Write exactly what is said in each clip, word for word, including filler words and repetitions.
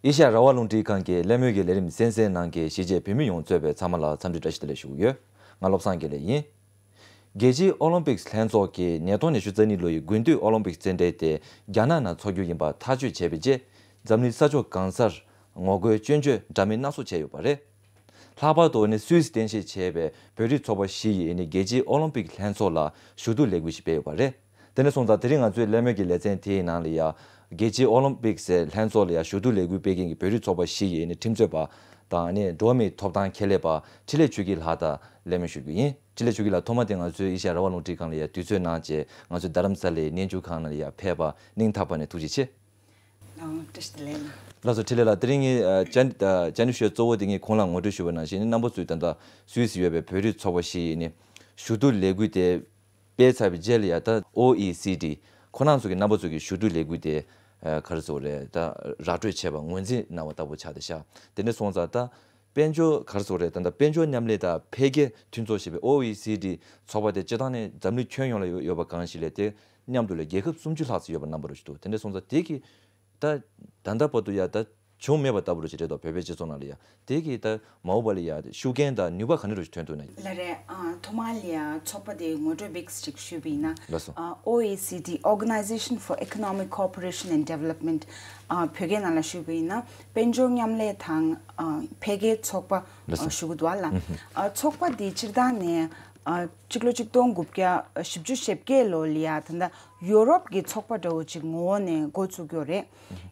ཨེ་ཤ་ཡ་རང་དབང་རླུང་འཕྲིན་ཁང་གི་གླེང་མོལ་གྱི་ལས་རིམ་གསན་གཟིགས་གནང་མཁན་གཞིས་བྱེས་བོད་མི་ཡོངས་གཙོས་པའི་ཚང་མ་ལ་འཚམས་འདྲི་བཀྲ་ཤིས་བདེ་ལེགས་ཞུ་གི་ཡོད། ང་བློ་བཟང་དགེ་ལེགས་ཡིན། རྒྱལ་སྤྱིའི་ཨོ་ལིམ་པིག་ལྷན་ཚོགས་ཀྱིས་ཉིས་སྟོང་ཉི་ཤུ་རྩ་གཉིས་ལོ་ཡི་དགུན་དུས་ཨོ་ལིམ་པིག་རྩེད་འགྲན་དེ་རྒྱ་ནག་ནང་འཚོགས་རྒྱུ་ཡིན་པ་ཐག་གཅོད་བྱས་པའི་རྗེས། འཛམ་གླིང་ས་ཕྱོགས་གང་སར་ངོ་རྒོལ་སྐྱོན་བརྗོད་འདྲ་མིན་སྣ་ཚོགས་བྱས་ཡོད་པ་རེད། ལྷག་པར་དུ་ནི་སུད་སི་རྟེན་གཞི་བྱས་པའི་བོད་རིགས་ཚོགས་པ་བཞི་ཡིས་ནི་རྒྱལ་སྤྱིའི་ཨོ་ལིམ་པིག་ལྷན་ཚོགས་ལ་ཞུ་གཏུག་ལས་འགུལ་ཞིག་སྤེལ་ཡོད་པ་རེད། དེ་ནས་སོང་ཙང་དེ་རིང་ང་ཚོའི་གླེང་མོལ་གྱི་ལེ་ཚན་དེའི་ནང་ལ་ཡ། རྒྱལ་སྤྱིའི་ཨོ་ལིམ་པིག་སི་ལྷན་ཚོགས་ལ་ཡ་ཞུ་གཏུག་ལས་འགུལ་སྤེལ་མཁན་གྱི་བོད་རིགས་ཚོགས་པ་བཞི་ཡི་ནི་ཁྲིམས་རྩོད་པ་དང་ནི་འགྲོ་བ་མིའི་ཐོབ་ཐང་ཁྱད་ལས་པ་འཕྲིན་ལས་ཆོས་སྐྱིད་ལགས་དང་གླེང་མོལ་ཞུ་རྒྱུ་ཡིན། འཕྲིན་ལས་ཆོས་སྐྱིད་ལགས། ཐོག་མ་དེ་ང་ཚོའི་ཨེ་ཤ་ཡ་རང་དབང་རླུང་འཕྲིན་ཁང་ལ་ཡ་དུས་ཚོད་གནང་བྱས། ང་ཚོའི་རྡ་རམ་ས་ལའི་གནས་མཇུག་ཁང་ལ་ཡ་ཕེབས་པ་སྙིང་ཐག་པ་ནས་ཐུགས་རྗེ་ཆེ། ཨ། བཀྲ་ཤིས་བདེ་ལེགས། ལགས་སོ། འཕྲིན་ལས་ལགས། དེ་རིང་ངས་ཨ་ཅན་ཨ་ཅན་ཤོས་གཙོ་བོ་དེ་ངས་གོང་ལ་ངོ་སྤྲོད་ཞུས་པ་ནང་བཞིན་ནི་རྣམ་པ་ཚོས་ད་ལྟ་སུད་སི་ཡོད་པའི་བོད་རིགས་ཚོགས་པ་བཞི་ཡིས་ནི་ཞུ་གཏུག་ལས་འགུལ་དེ་སྤེལ་ཚར་བའི་རྗེས་ལ་ཡ། ད་ཨོ་ཨི་སི་ཌི་ཁོ་རང་ཚོ་གི་རྣམ་པ་ཚོ་གི་ཞུ་གཏུག་ལས་འགུལ་དེ་ཨ་ག་རེ་ཟེར་དགོས་རེད། ད་ར་སྤྲོད་བྱས་པ་ངོས་འཛིན་གནང་བ་ལྟ་བུ་ཆགས་བསྡད་ཤག་དེ་འདྲ་སོང་ཙང་ད་དཔལ་འབྱོར་ག་རེ་ཟེར་དགོས་རེད། ད་ད་དཔལ་འབྱོར་མཉམ་ལས་དང་འཕེལ་རྒྱས་མཐུན་ཚོགས་ཞེས་པའི་ཨོ་ཨི་སི་ཌི་ཚོགས་པ་དེ་སྤྱིར་བཏང་ནས་འཛམ་གླིང་ཁྱོན་ཡོངས་ལ་ཡོད་ཡོད་པ་གང་ཞིག་ལས། དེ་མཉམ་དུ་ལ་རྒྱལ་ཁབ་སུམ་ཅུ་ལྷག་ཙམ་ཡོད་པ་རྣམ་པ་རུ་ཞིག་འདུག་དེ་འདྲ་སོང་ཙང་དེ་གི་ད་ད་ལྟ་བར་དུ་ཡ་ད་བྱུང་མེད་པ་ལྟ་བུ་རུ་ཞིག་རེད་དོ། བོད་པའི་སྤྱི་ཚོགས་ནང་ལ་ཡ་དེ་གི་ད་མ་འོངས་པ་ལ་ཡ་ཤུགས་རྐྱེན་དང་ནུས་པ་ག་འདྲ་རུ་ཞིག་ཐོན་ཐུབ་ན། ལགས་རེད། ཨ་ཐོག་མར་ལ་ཡ་ཚོགས་པ་དེའི་ངོ་སྤྲོད་བིགས་ཅིག་ཞུས་པ་ཡིན་ན། ལགས་སོ། ཨ་ཨོ་ཨི་སི་ཌི། Organization for Economic Cooperation and Development། ཨ་བོད་སྐད་ནང་ལ་ཞུས་པ་ཡིན་ན་དཔལ་འབྱོར་མཉམ་ལས་དང་ཨ་འཕེལ་རྒྱས་ཚོགས་པ། ལགས་སོ། ཨ་ཞུ་གི་འདུག་ཨ་ལ། ཨ་ཚོགས་པ་འདི་སྤྱིར་བཏང་ནས་ཨ་གཅིག་ལོ་གཅིག་སྟོང་དགུ་བརྒྱ་བཞི་བཅུ་ཞེ་བརྒྱད་ལོ་ལ་ཡ་ད་ལྟ་ཡོ་རོབ་ཀྱི་ཚོགས་པ་འདྲ་བོ་ཅིག་ངོ་བོ་ནས་འགོ་བཙུགས་ཡོད་རེད།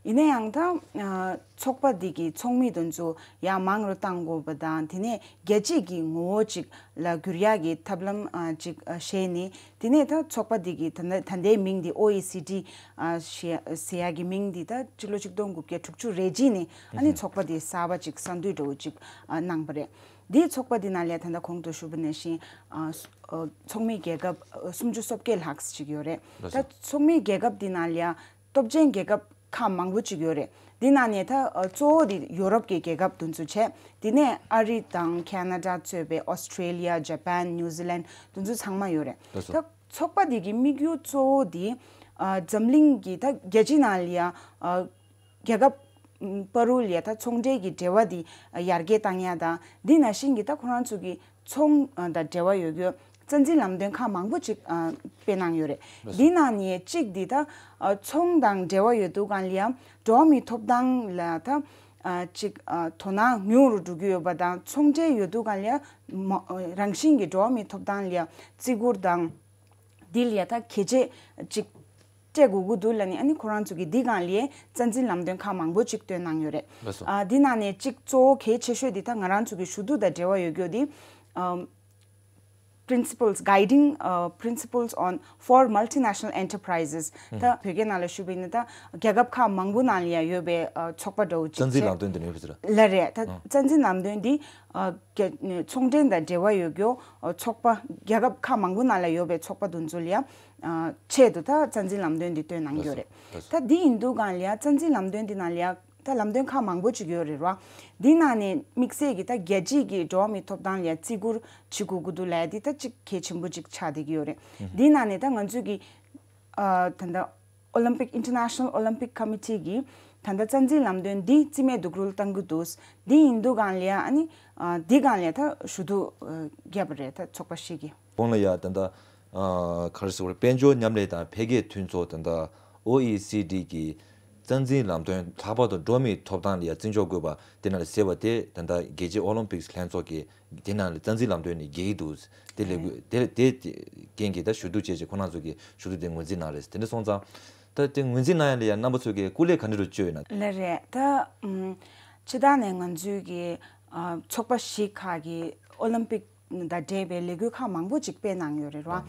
ཡིན་ན་ཡང་ད་ཨ་ཚོགས་པ་འདི་གི་ཚོགས་མི་དེ་ཚོ་ཡར་མང་རུ་གཏང་དགོས་པ་དང་། དེ་ནས་རྒྱལ་སྤྱིའི་གི་ངོ་བོ་ཅིག་ལ་འགྱུར་ཡག་གི་ཐབས་ལམ་ཨ་ཅིག་ཨ་བཞེས་ནས། དེ་ནས་ད་ཚོགས་པ་འདི་གི་ད་ལྟ་ད་ལྟའི་མིང་འདི་ཨོ་ཨི་སི་ཌི་ཨ་ཞེས་ཟེར་ཡག་གི་མིང་འདི་ད་གཅིག་ལོ་གཅིག་སྟོང་དགུ་བརྒྱ་དྲུག་ཅུ་རེ་གཅིག་ནས་ཨ་ནི་ཚོགས་པ་འདི་གསར་པ་ཅིག་གསར་འདུས་འདྲ་བོ་ཅིག་ཨ་གནང་པ་རེད། འདིའི་ཚོགས་པ་འདི་ནང་ལ་ད་ལྟ་གོང་དུ་ཞུས་པ་ནང་བཞིན་ཨ་སུ་ཨ་ཚོགས་མི་རྒྱལ་ཁབ་ཨ་སུམ་ཅུ་སོ་བརྒྱད་ལྷག་ཅིག་ཡོད་རེད། ལགས་སོ། ད་ཚོགས་མི་རྒྱལ་ཁབ་འདི་ནང་ལ་ཡ་སྟོབས་ཆེན་རྒྱལ་ཁབ་ཁག་མང་པོ་ཅིག་ཡོད་རེད། འདི་ནང་ནས་ད་ཨ་གཙོ་བོ་འདི་ཡོ་རོབ་ཀྱི་རྒྱལ་ཁབ་དེ་ཚོ་བྱས། དེ་ནས་ཨ་རི་དང་ཁེ་ན་ཌ་གཙོས་པའི་ཨོ་སི་ཊྲེ་ལི་ཡ། ཇ་པན། ནིའུ་ཛི་ལན། དེ་ཚོ་ཚང་མ་ཡོད་རེད། ལགས་སོ། ད་ཚོགས་པ་འདི་གི་དམིགས་ཡུལ་གཙོ་བོ་འདི་ཨ་འཛམ་གླིང་གི་ད་རྒྱལ་སྤྱི་ནང་ལ་ཡ་ཨ་རྒྱལ་ཁབ་ཨ་བར་ལ་ཡ་ད་ཚོང་འབྲེལ་གྱི་འབྲེལ་བ་འདི་ཨ་ཡར་རྒྱས་བཏང་ཡ་དང་། འདི་ནང་བཞིན་གྱི་ད་ཁོ་རང་ཚོ་གི་ཚོང་ཨ་དང་འབྲེལ་བ་ཡོད་རྒྱུ་རྩ་འཛིན་ལམ་སྟོན་ཁག་མང་པོ་ཅིག་ཨ་སྤེལ་གནང་ཡོད་རེད། ལགས་སོ། འདི་ནང་ནས་གཅིག་འདི་ད་ཨ་ཚོང་དང་འབྲེལ་བ་ཡོད་དུས་སྒང་ལ་ཡ་འགྲོ་བ་མིའི་ཐོབ་ཐང་ལ་ད་ཨ་ཅིག་ཨ་དོ་སྣང་ཉུང་རུ་འགྲོ་གི་ཡོད་པ་དང་། ཚོང་འབྲེལ་ཡོད་དུས་སྒང་ལ་ཡ་མ་རང་བཞིན་གྱི་འགྲོ་བ་མིའི་ཐོབ་ཐང་ལ་ཡ་བརྩི་བཀུར་དང་། འདི་ལ་ཡ་ད་གལ་ཆེ་ཅིག་སྤྲད་དགོས་ཀྱི་འདུག་ལབ་ནས་ཨ་ནི་ཁོ་རང་ཚོ་གིས་འདི་སྒང་ལ་རྩ་འཛིན་ལམ་སྟོན་ཁག་མང་པོ་ཅིག་བཏོན་གནང་ཡོད་རེད། ལགས་སོ། ཨ་འདི་ནང་ནས་གཅིག་གཙོ་བོ་གལ་ཆེ་ཤོས་འདི་ད་ང་རང་ཚོ་གི་ཞུ་གཏུག་དང་འབྲེལ་བ་ཡོད་རྒྱུ་འདི་ཨམ་Principles Guiding uh, Principles on for Multinational Enterprises། ད་བོད་སྐད་ནང་ལ་ཞུས་པ་ཡིན་ན་ད་རྒྱལ་ཁབ་ཁག་མང་པོ་ནང་ལ་ཡང་ཡོད་པའི་ཨ་ཚོགས་པ་འདྲ་བོ་ཅིག་རྩ་འཛིན་བྱས། ལམ་སྟོན་དེ་ནས་ཡོད་པ་ཟེར། ལགས་རེད། ད་ཨ་རྩ་འཛིན་ལམ་སྟོན་འདི་ཨ་རྒྱ་ཚོང་འབྲེལ་དང་འབྲེལ་བ་ཡོད་རྒྱུ་ཨ་ཚོགས་པ། རྒྱལ་ཁབ་ཁག་མང་པོ་ནང་ལ་ཡོད་པའི་ཚོགས་པ་དེ་ཚོ་ལ་ཡང་ཨ་ཆེད་དུ་ད་རྩ་འཛིན་ལམ་སྟོན་འདི་བཏོན་གནང་གི་ཡོད་རེད། ལགས་སོ། ད་འདི་ཡིན་དུས་སྒང་ལ་ཡང་རྩ་འཛིན་ལམ་སྟོན་འདི་ནང་ལ་ཡང་ད་ལམ་སྟོན་ཁག་མང་པོ་ཅིག་ཡོད་རེད་ར། འདི་ནང་ནས་དམིགས་བསལ་གྱི་ད་རྒྱལ་སྤྱིའི་གི་འགྲོ་བ་མིའི་ཐོབ་ཐང་ལ་ཡང་བརྩི་བཀུར་བྱེད་དགོས་ཀྱི་འདུག་ལབ་ཡ་འདི་ད་གཅིག་གལ་ཆེན་པོ་ཅིག་ཆགས་བསྡད་ཀྱི་ཡོད་རེད། ཨུ་ཧུམ། འདི་ནང་ནས་ད་ང་ཚོས་ཀྱི་ཨ་ད་ལྟ་Olympic International Olympic Committee གི་ད་ལྟ་རྩ་འཛིན་ལམ་སྟོན་འདི་རྩིས་མེད་རྡོག་རོལ་བཏང་གི་འདུག་འདི་ཡིན་དུས་སྒང་ལ་ཡང་ཨ་ནི་ཨ་འདི་སྒང་ལ་ད་ཞུ་གཏུག་ཨ་བརྒྱབ་པ་རེད། ད་ཚོགས་པ་ཞིག་གིས། གོང་ལ་ཡ་ད་ལྟ་ཨ་ག་རེ་ཟེར་དགོས་རེད། དཔལ་འབྱོར་མཉམ་ལས་དང་འཕེལ་རྒྱས་མཐུན་ཚོགས་ད་ལྟ་ཨོ་ཨི་སི་ཌི་གི་རྩ་འཛིན་ལམ་སྟོན། ལྷག་པར་དུ་འགྲོ་བ་མིའི་ཐོབ་ཐང་ལ་ཡ་བརྩི་འཇོག་དགོས་པ་དེ་ནང་ལ་ཟེར་བ་དེ་ད་ལྟ་རྒྱལ་སྤྱིའི་ཨོ་ལིམ་པིག་ལྷན་ཚོགས་ཀྱི་དེ་ནང་ལ་རྩ་འཛིན་ལམ་སྟོན་ནི་རྒྱལ་གྱི་འདུག་དེ་ལས་འགུལ་དེ་དེ་རྐྱེན་གྱིས་ད་ཞུ་གཏུག་བྱས་རྗེས་ཁོ་རང་ཚོ་གིས་ཞུ་གཏུག་དེ་ངོས་འཛིན་གནང་རེད། དེ་འདྲ་སོང་ཙང་ད་དེ་ངོས་འཛིན་གནང་ཡ་ལ་ཡ་རྣམ་པ་ཚོ་གིས་སྐུ་ལས་ག་འདྲ་རུ་བསྐྱོན་ཡོད་ན། ལགས་རེད། ད་ཨམ་སྤྱིར་བཏང་ནས་ང་ཚོའི་གི་ཨ་ཚོགས་པ་བཞི་ཁག་གི་ཨོ་ལིམ་པིག་དང་འབྲེལ་བའི་ལས་འགུལ་ཁག་མང་པོ་ཅིག་སྤེལ་གནང་ཡོད་རེད་ར།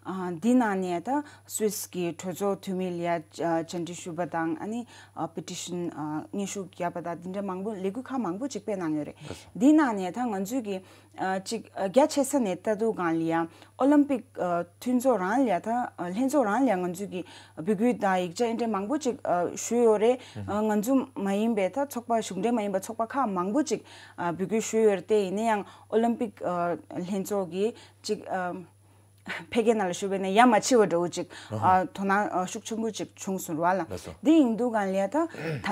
ཨ་འདི་ནང་ནས་ད་སུད་སི་གི་གྲོས་ཚོགས་འཐུས་མི་ལ་ཡ་ཨ་བཅར་འདྲི་ཞུས་པ་དང་། ཨ་ནི་ཨ་པེ་ཊི་ཤན་ཨ་སྙན་ཞུ་བརྒྱབ་པ་དང་། འདི་འདྲ་མང་པོ་ལས་འགུལ་ཁག་མང་པོ་ཅིག་སྤེལ་གནང་ཡོད་རེད། འདི་ནང་ནས་ད་ང་ཚོས་ཀྱི་ཨ་ཅིག་ཨ་རྒྱ་ཆེ་ས་ནས་ལྟ་དུས་སྒང་ལ་ཡ་ཨོ་ལིམ་པིག་ཨ་མཐུན་ཚོགས་རང་ལ་ཡ་ད་ཨ་ལྷན་ཚོགས་རང་ལ་ཡ་ང་ཚོས་ཀྱི་འབོད་སྐུལ་དང་ཡིག་ཆ་འདི་འདྲ་མང་པོ་ཅིག་ཨ་ཞུས་ཡོད་རེད། ཨ་ང་ཚོ་མ་ཡིན་པའི་ད་ཚོགས་པ་གཞུང་འབྲེལ་མ་ཡིན་པ་ཚོགས་པ་ཁག་མང་པོ་ཅིག་ཨ་འབོད་སྐུལ་ཞུས་ཡོད་རེད་དེ། ཡིན་ན་ཡང་ཨོ་ལིམ་པིག་ཨ་ལྷན་ཚོགས་ཀྱིས་ཅིག་ཨ་ ཕ་གིའི་ནང་ལ་ཞུ་བས་ན་ཡ་མ་བྱེད་པ་འདྲ་བོ་ཅིག་ཨ་དོ་སྣང་ཨ་ཤུགས་ཆེན་པོ་ཅིག་བྱུང་སོང་བ་ལ། ལགས་སོ། འདི་ཡིན་དུས་གང་ལ་ཡ་ད་ད་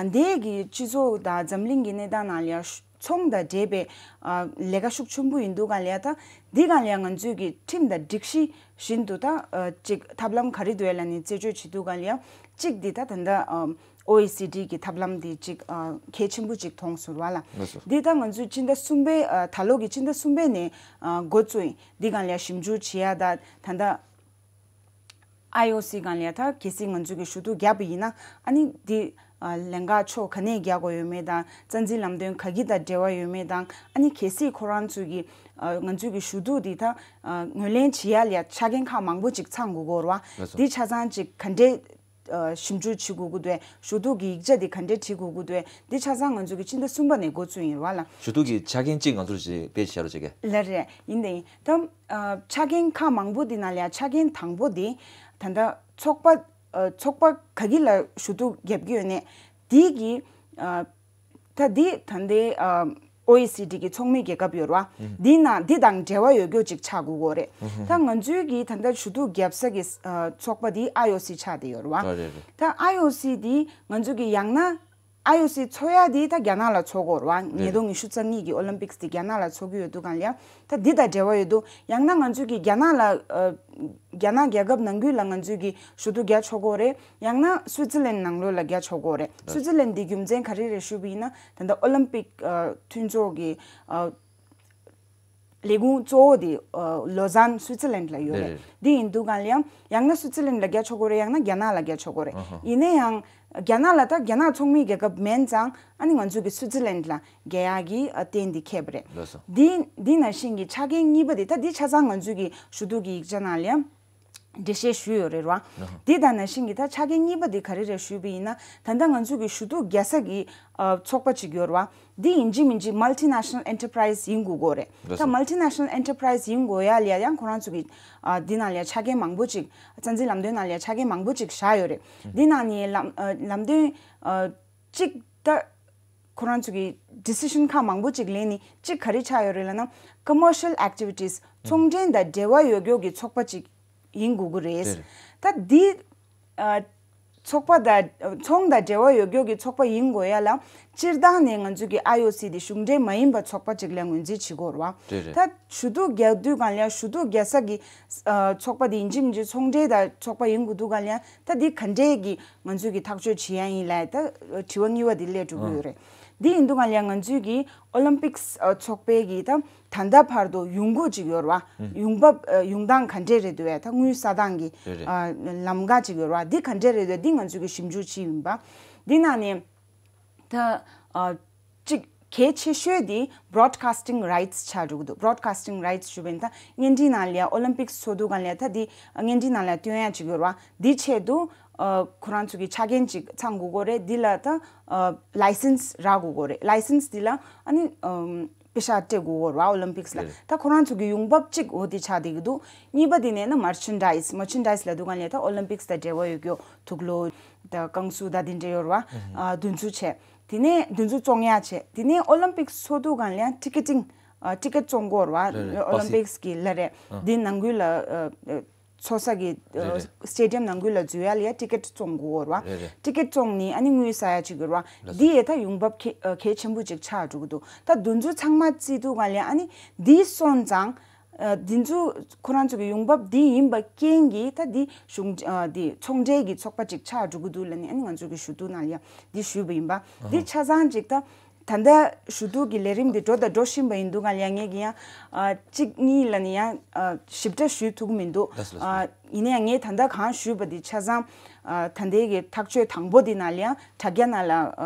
ལྟའི་གི་སྤྱི་ཚོགས་དང་འཛམ་གླིང་གི་གནས་སྟངས་ནང་ལ་ཡ་ཚོང་དང་འབྲེལ་བའི་ཨ་ལས་ཀ་ཤུགས་ཆེན་པོ་ཡིན་དུས་གང་ལ་ཡ་ད་འདི་གང་ལ་ཡ་ང་ཚོས་ཀྱི་ཁྲིམས་དང་སྒྲིག་གཞི་བཞིན་དུ་ད་ཨ་ཅིག་ཐབས་ལམ་ག་རེ་འདུག་ལ་ནི་རྩད་གཅོད་བྱེད་དུས་གང་ལ་ཡ་གཅིག་འདི་ད་ད་ལྟ་ཨ་ཨོ་ཨི་སི་ཌི་གི་ཐབས་ལམ་འདི་ཅིག་ཨ་གལ་ཆེན་པོ་ཅིག་མཐོང་སོང་བ་ལ། ལགས་སོ། འདི་ད་ང་ཚོས་སྤྱི་ཟླ་གསུམ་པའི་ཨ་ད་ལོ་གི་སྤྱི་ཟླ་གསུམ་པའི་ནས་ཨ་འགོ་བཙུགས་ཡིན། འདི་གང་ལ་ཡ་ཞིབ་འཇུག་བྱེད་ཡ་ད་ད་ལྟ་ཨའི་ཨོ་སི་གང་ལ་ཡ་ད་གལ་སྲིད་ང་ཚོས་ཀྱི་ཞུ་གཏུག་བརྒྱབ་པ་ཡིན་ན་ཨ་ནི་འདི་ཨ་ལན་ཁག་ཕྱོགས་ག་ནས་རྒྱག་དགོས་ཡོད་མེད་དང་རྩ་འཛིན་ལམ་སྟོན་ག་གི་དང་འབྲེལ་བ་ཡོད་མེད་དང་ཨ་ནི་གལ་སྲིད་ཁོ་རང་ཚོས་ཀྱི་ཨ་ང་ཚོས་ཀྱི་ཞུ་གཏུག་འདི་ད་ཨ་ངོས་ལེན་བྱེད་ཡ་ལ་ཡ་ཆ་རྐྱེན་ཁག་མང་པོ་ཅིག་ཚང་དགོས་ཀྱི་ཡོད་རེད་བ། ལགས་སོ། འདི་ཆ་ཚང་ཅིག་ག་འདྲས་ཨ་ཞིབ་འཇུག་བྱེད་དགོས་ཀྱི་འདུག་ཞུ་གཏུག་གི་ཡིག་ཆ་འདི་ག་འདྲས་བྲིས་དགོས་ཀྱི་འདུག་འདི་ཆ་ཚང་ང་ཚོས་ཀྱི་སྤྱི་ཟླ་གསུམ་པ་ནས་འགོ་བཙུགས་ཡིན་རེད་བ་ལ། ཞུ་གཏུག་གི་ཆ་རྐྱེན་གཅིག་ང་ཚོར་ཞིག་དཔེ་བཞག་རོགས་བྱེད་ཀྱི། ལགས་རེད། ཡིན་དེ་ཡིན་ད། ཨ་ཆ་རྐྱེན་ཁག་མང་པོ་འདི་ནང་ལ་ཡང་ཆ་རྐྱེན་དང་པོ་འདི་ད་ལྟ་ཚོགས་པ་ཨ་ཚོགས་པ་ག་གི་ལ་ཞུ་གཏུག་བརྒྱབ་ཀྱི་ཡོད་ནས་འདི་གི་ཨ་ད་འདི་ད་ལྟའི་ཨ་ཨོ་ཨི་སི་ཌི་གི་ཚོགས་མི་རྒྱལ་ཁབ་ཡོད་རེད་བ། འདི་ནང་འདི་དང་འབྲེལ་བ་ཡོད་རྒྱུ་ཅིག་ཆགས་དགོས་ཀྱི་རེད། ད་ང་ཚོའི་གི་ད་ལྟ་ཞུ་གཏུག་བརྒྱབ་ས་གི་ཨ་ཚོགས་པ་འདི་ཨའི་ཨོ་སི་ཆགས་བསྡད་ཡོད་རེད་བ། ཨ་རེད་རེད། ད་ཨའི་ཨོ་སི་འདི་ང་ཚོ་གི་ཡང་ན་ཨའི་ཨོ་སི་ཚོགས་ཡ་དེ་ད་རྒྱ་ནག་ལ་ཚོགས་ཀྱི་ཡོད་རེད་བ། རེད་ཉིས་སྟོང་ཉི་ཤུ་རྩ་གཉིས་ཀྱི་ཨོ་ལིམ་པིག་སི་དེ་རྒྱ་ནག་ལ་ཚོགས་ཀྱི་ཡོད་དུས་གང་ལ་ཡང་ད་འདི་དང་འབྲེལ་བ་ཡོད་དུས་ཡང་ན་ང་ཚོས་ཀྱི་རྒྱ་ནག་ལ་ཨ་རྒྱ་ནག་རྒྱལ་ཁབ་ནང་ཁུལ་ལ་ང་ཚོས་ཀྱི་ཞུ་གཏུག་རྒྱག་ཆོག་གི་ཡོད་རེད། ཡང་ན་སུའི་ཙི་ལན་ནང་ལོགས་ལ་རྒྱག་ཆོག་གི་ཡོད་རེད། སུའི་ཙི་ལན་འདི་རྒྱུ་མཚན་ག་རེ་རེད་ཞུས་པ་ཡིན་ན་ད་ལྟ་ཨོ་ལིམ་པིག་ཨ་མཐུན་ཚོགས་ཀྱི་ཨ་ལས་ཁུངས་གཙོ་བོ་དེ་ཨ་ལོ་ཛན་སུའི་ཙི་ལན་ལ་ཡོད་རེད། རེད་རེད། འདི་ཡིན་དུས་གང་ལ་ཡང་ཡང་ན་སུའི་ཙི་ལན་ལ་རྒྱག་ཆོག་གི་རེད། ཡང་ན་རྒྱ་ནག་ལ་རྒྱག་ཆོག་གི་རེད། ཨ་ཧ། ཡིན་ན་ཡང་རྒྱ་ནག་ལ་ད་རྒྱ་ནག་ཚོགས་མིའི་རྒྱལ་ཁབ་མིན་ཙང་ཨ་ནི་ང་ཚོས་ཀྱི་སུའི་ཙི་ལན་ལ་རྒྱག་ཡག་གི་ཨ་གཏན་འདི་འཁེལ་བ་རེད། ལགས་སོ། འདི་འདི་ནང་བཞིན་གྱི་ཆ་རྐྱེན་གཉིས་པ་དེ་ད་འདི་ཆ་ཚང་ང་ཚོས་ཀྱི་ཞུ་གཏུག་གི་ཡིག་ཆ་ནང་ལ་ཡང་འགྲེལ་བཤད་ཞུས་ཡོད་རེད་བ། ཨ་ཧ། འདི་དང་ནང་བཞིན་གྱི་ད་ཆ་རྐྱེན་གཉིས་པ་འདི་ག་རེ་རེད་ཞུས་པ་ཡིན་ན་ད་ལྟ་ང་ཚོས་ཀྱི་ཞུ་གཏུག་རྒྱག་ས་གི་ཨ་ཚོགས་པ་ཅིག་ཡོད་རེད་བ། འདི་ཡིན་གཅིག་མིན་གཅིག་མལ་ཊི་ནེ་ཤ་ནལ་ཨེན་ཊར་པ་རའི་ཛི་ཡིན་དགོས་ཀྱི་རེད། ལགས་ད་སོ། མལ་ཊི་ནེ་ཤ་ནལ་ཨེན་ཊར་པ་རའི་ཛི་ཡིན་དགོས་ཡ་ལ་ཡང་ཁོ་རང་ཚོ་གི་ཨ་འདི་ནང་ལ་ཡ་ཆ་རྐྱེན་མང་པོ་ཅིག་རྩ་འཛིན་ལམ་སྟོན་ནང་ལ་ཡ་ཆ་རྐྱེན་མང་པོ་ཅིག་བཞག་ཡོད་རེད། འདི་ནང་ནས་ལམ་ཨ་ལམ་སྟོན་ཨ་གཅིག་ད་ཁོ་རང་ཚོ་གི་ཌི་སི་ཤན་ཁག་མང་པོ་ཅིག་ལེན་ནི་གཅིག་ག་རེ་ཆགས་ཡོད་རེད་ལབ་ན་ཀོ་མར་ཤལ་ཨེག་ཊི་བི་ཊི་སི་ཚོང་འབྲེལ་དང་འབྲེལ་བ་ཡོད་རྒྱུ་གི་ཚོགས་པ་ཅིག་ཡིན་དགོས་ཀྱི་རེད། རེད། ད་འདི་ཨ་ཚོགས་པ་དང་ཚོང་དང་འབྲེལ་བ་ཡོད་རྒྱུ་གི་ཚོགས་པ་ཡིན་དགོས་ཡ་ལ་སྤྱིར་བཏང་ནས་ང་ཚོ་གི་ཨའི་ཨོ་སི་དེ་གཞུང་འབྲེལ་མ་ཡིན་པ་ཚོགས་པ་ཅིག་ལ་ངོས་འཛིན་བྱེད་དགོས་རེད་བ། རེད་རེད། ད་ཞུ་གཏུག་རྒྱག་དུས་གང་ལ་ཡ་ཞུ་གཏུག་རྒྱག་ས་གི་ཨ་ཚོགས་པ་དེ་ཡིན་གཅིག་མིན་གཅིག་ཚོང་འབྲེལ་དང་ཚོགས་པ་ཡིན་དགོས་དུས་གང་ལ་ཡ་ད་འདི་ག་འདྲས་ཀྱི་ང་ཚོས་ཀྱི་ཐག་གཅོད་བྱེད་ཡ་ཡིན་ལབ་ད་དྲི་བ་གཉིས་པ་འདི་སླེབས་འགྲོ་གི་ཡོད་རེད། འདི་ཡིན་དུས་གང་ལ་ཡང་ང་ཚོས་ཀྱི་ཨོ་ལིམ་པིག་སི་ཨ་ཚོགས་པའི་གི་ད་ད་ལྟ་བར་དུ་ཡོང་སྒོ་ཅིག་ཡོད་རེད་བ། ཡོང་འབབ་ཨ་ཡོང་སྟངས་ག་འདྲས་རེད་འདུག་བས་ད་དངུལ་ས་སྟངས་ཀྱི་རེད་རེད། ཨ་ལམ་ཁ་ཅིག་ཡོད་རེད་བ། འདི་ག་འདྲས་རེད་འདུག་འདི་ང་ཚོས་ཀྱི་ཞིབ་འཇུག་བྱས་ཡིན་པ། འདི་ནང་ནས་ད་ཨ་གཅིག་གལ་ཆེ་ཤོས་དེ་broadcasting rights ཆགས་འགྲོ་གི་འདུག broadcasting rights ཞུ་བ་ཡིན་ད་བརྙན་འཕྲིན་ནང་ལ་ཡ་ཨོ་ལིམ་པིག་སི་ཚོགས་དུས་གང་ལ་ཡ་ད་འདི་བརྙན་འཕྲིན་ནང་ལ་ཡ་སྟོན་ཡ་ཅིག་ཡོད་རེད་བ། འདི་ཆེད་དུ་ཨ་ཁོ་རང་ཚོ་གི་ཆ་རྐྱེན་ཅིག་ཚང་དགོས་ཀྱི་རེད། འདི་ལ་ད་ཨ་ལའི་སེན་སི་རག་དགོས་ཀྱི་རེད། ལའི་སེན་སི་འདི་ལ་ཨ་ནི་ཨམ་པེ་ཤ་སྤྲད་དགོས་ཀྱི་རེད་བ་ཨོ་ལིམ་པིག་སི་ལ། རེད། ད་ཁོ་རང་ཚོ་གི་ཡོང་འབབ་ཅིག་འོ་དེ་ཆགས་བསྡད་ཀྱི་འདུག་གཉིས་པ་དེ་ནས་ན་མར་ཆན་ཌའི་སི། མར་ཆན་ཌའི་སི་ལབ་དུས་གང་ལ་ཡ་ད་ཨོ་ལིམ་པིག་སི་དང་འབྲེལ་བ་ཡོད་རྒྱུ་དུག་ལོག་ད་བཀང་གཟུགས་ད་དེ་འདྲ་ཡོད་རེད་བ། ཨ་འདི་ཚོ་བྱས། དེ་ནས་འདི་ཚོ་བཙོང་ཡག་བྱས། དེ་ནས་ཨོ་ལིམ་པིག་སི་ཚོགས་དུས་གང་ལ་ཡ་ཊི་ཀེ་ཊིང་ཨ་ཊི་ཀེ་ཊི་བཙོང་དགོས་རེད་བ། རེད་རེད། ཨོ་ལིམ་པིག་སི་གི་ལ་རེད། ཨ་འདི་ནང་ཁུལ་ལ་ཨ་ཨ་ཚོགས་ས་གི་རེད་རེད། སི་ཊེ་ཌི་ཡམ་ནང་ཁུལ་ལ་འཛུལ་ཡ་ལ་ཡ་ཊི་ཀེ་ཊི་བཙོང་དགོས་རེད་བ། རེད་རེད། ཊི་ཀེ་ཊི་བཙོང་ནི་ཨ་ནི་དངུལ་ཟ་ཡ་ཅིག་ཡོད་རེད་བ། ལགས་སོ། འདི་ཡས་ད་ཡོང་འབབ་གལ་ཨ་གལ་ཆེན་པོ་ཅིག་ཆགས་འགྲོ་གི་འདུག་ད་འདི་ཚོ་ཚང་མ་བརྩིས་དུས་གང་ལ་ཡ་ཨ་ནི་འདི་སོང་ཙང་ཨ་འདི་ཚོ་ཁོ་རང་ཚོ་གི་ཡོང་འབབ་འདི་ཡིན་པ་རྐྱེན་གྱིས་ད་འདི་གཞུང་ཨ་འདི་ཚོང་འབྲེལ་གྱི་ཚོགས་པ་ཅིག་ཆགས་འགྲོ་གི་འདུག་ལབ་ནི་ཨ་ནི་ང་ཚོ་གི་ཞུ་གཏུག་ནང་ལ་ཡ་འདི་ཞུས་པ་ཡིན་པ། འདི་ཆ་ཚང་ཅིག་ད། ད་ལྟ་ཞུ་གཏུག་གི་ལས་རིམ་འདི་འགྲོ་དང་འགྲོ་བཞིན་པ་ཡིན་དུས་གང་ལ་ཡང་ངས་ཀྱི་ཡང་ཨ་གཅིག་གཉིས་ལ་ནི་ཡང་ཨ་ཞིབ་ཕྲ་ཞུ་ཐུབ་ཀྱི་མི་འདུག་ལགས་སོ་ལགས་སོ། ཨ་ཡིན་ན་ཡང་ངས་ད་ལྟ་གང་ཞུས་པ་འདི་ཆ་ཚང་ཨ་ད་ལྟའི་གི་ཐག་གཅོད་དང་པོ་འདི་ནང་ལ་ཡང་དྲ་རྒྱ་ནང་ལ་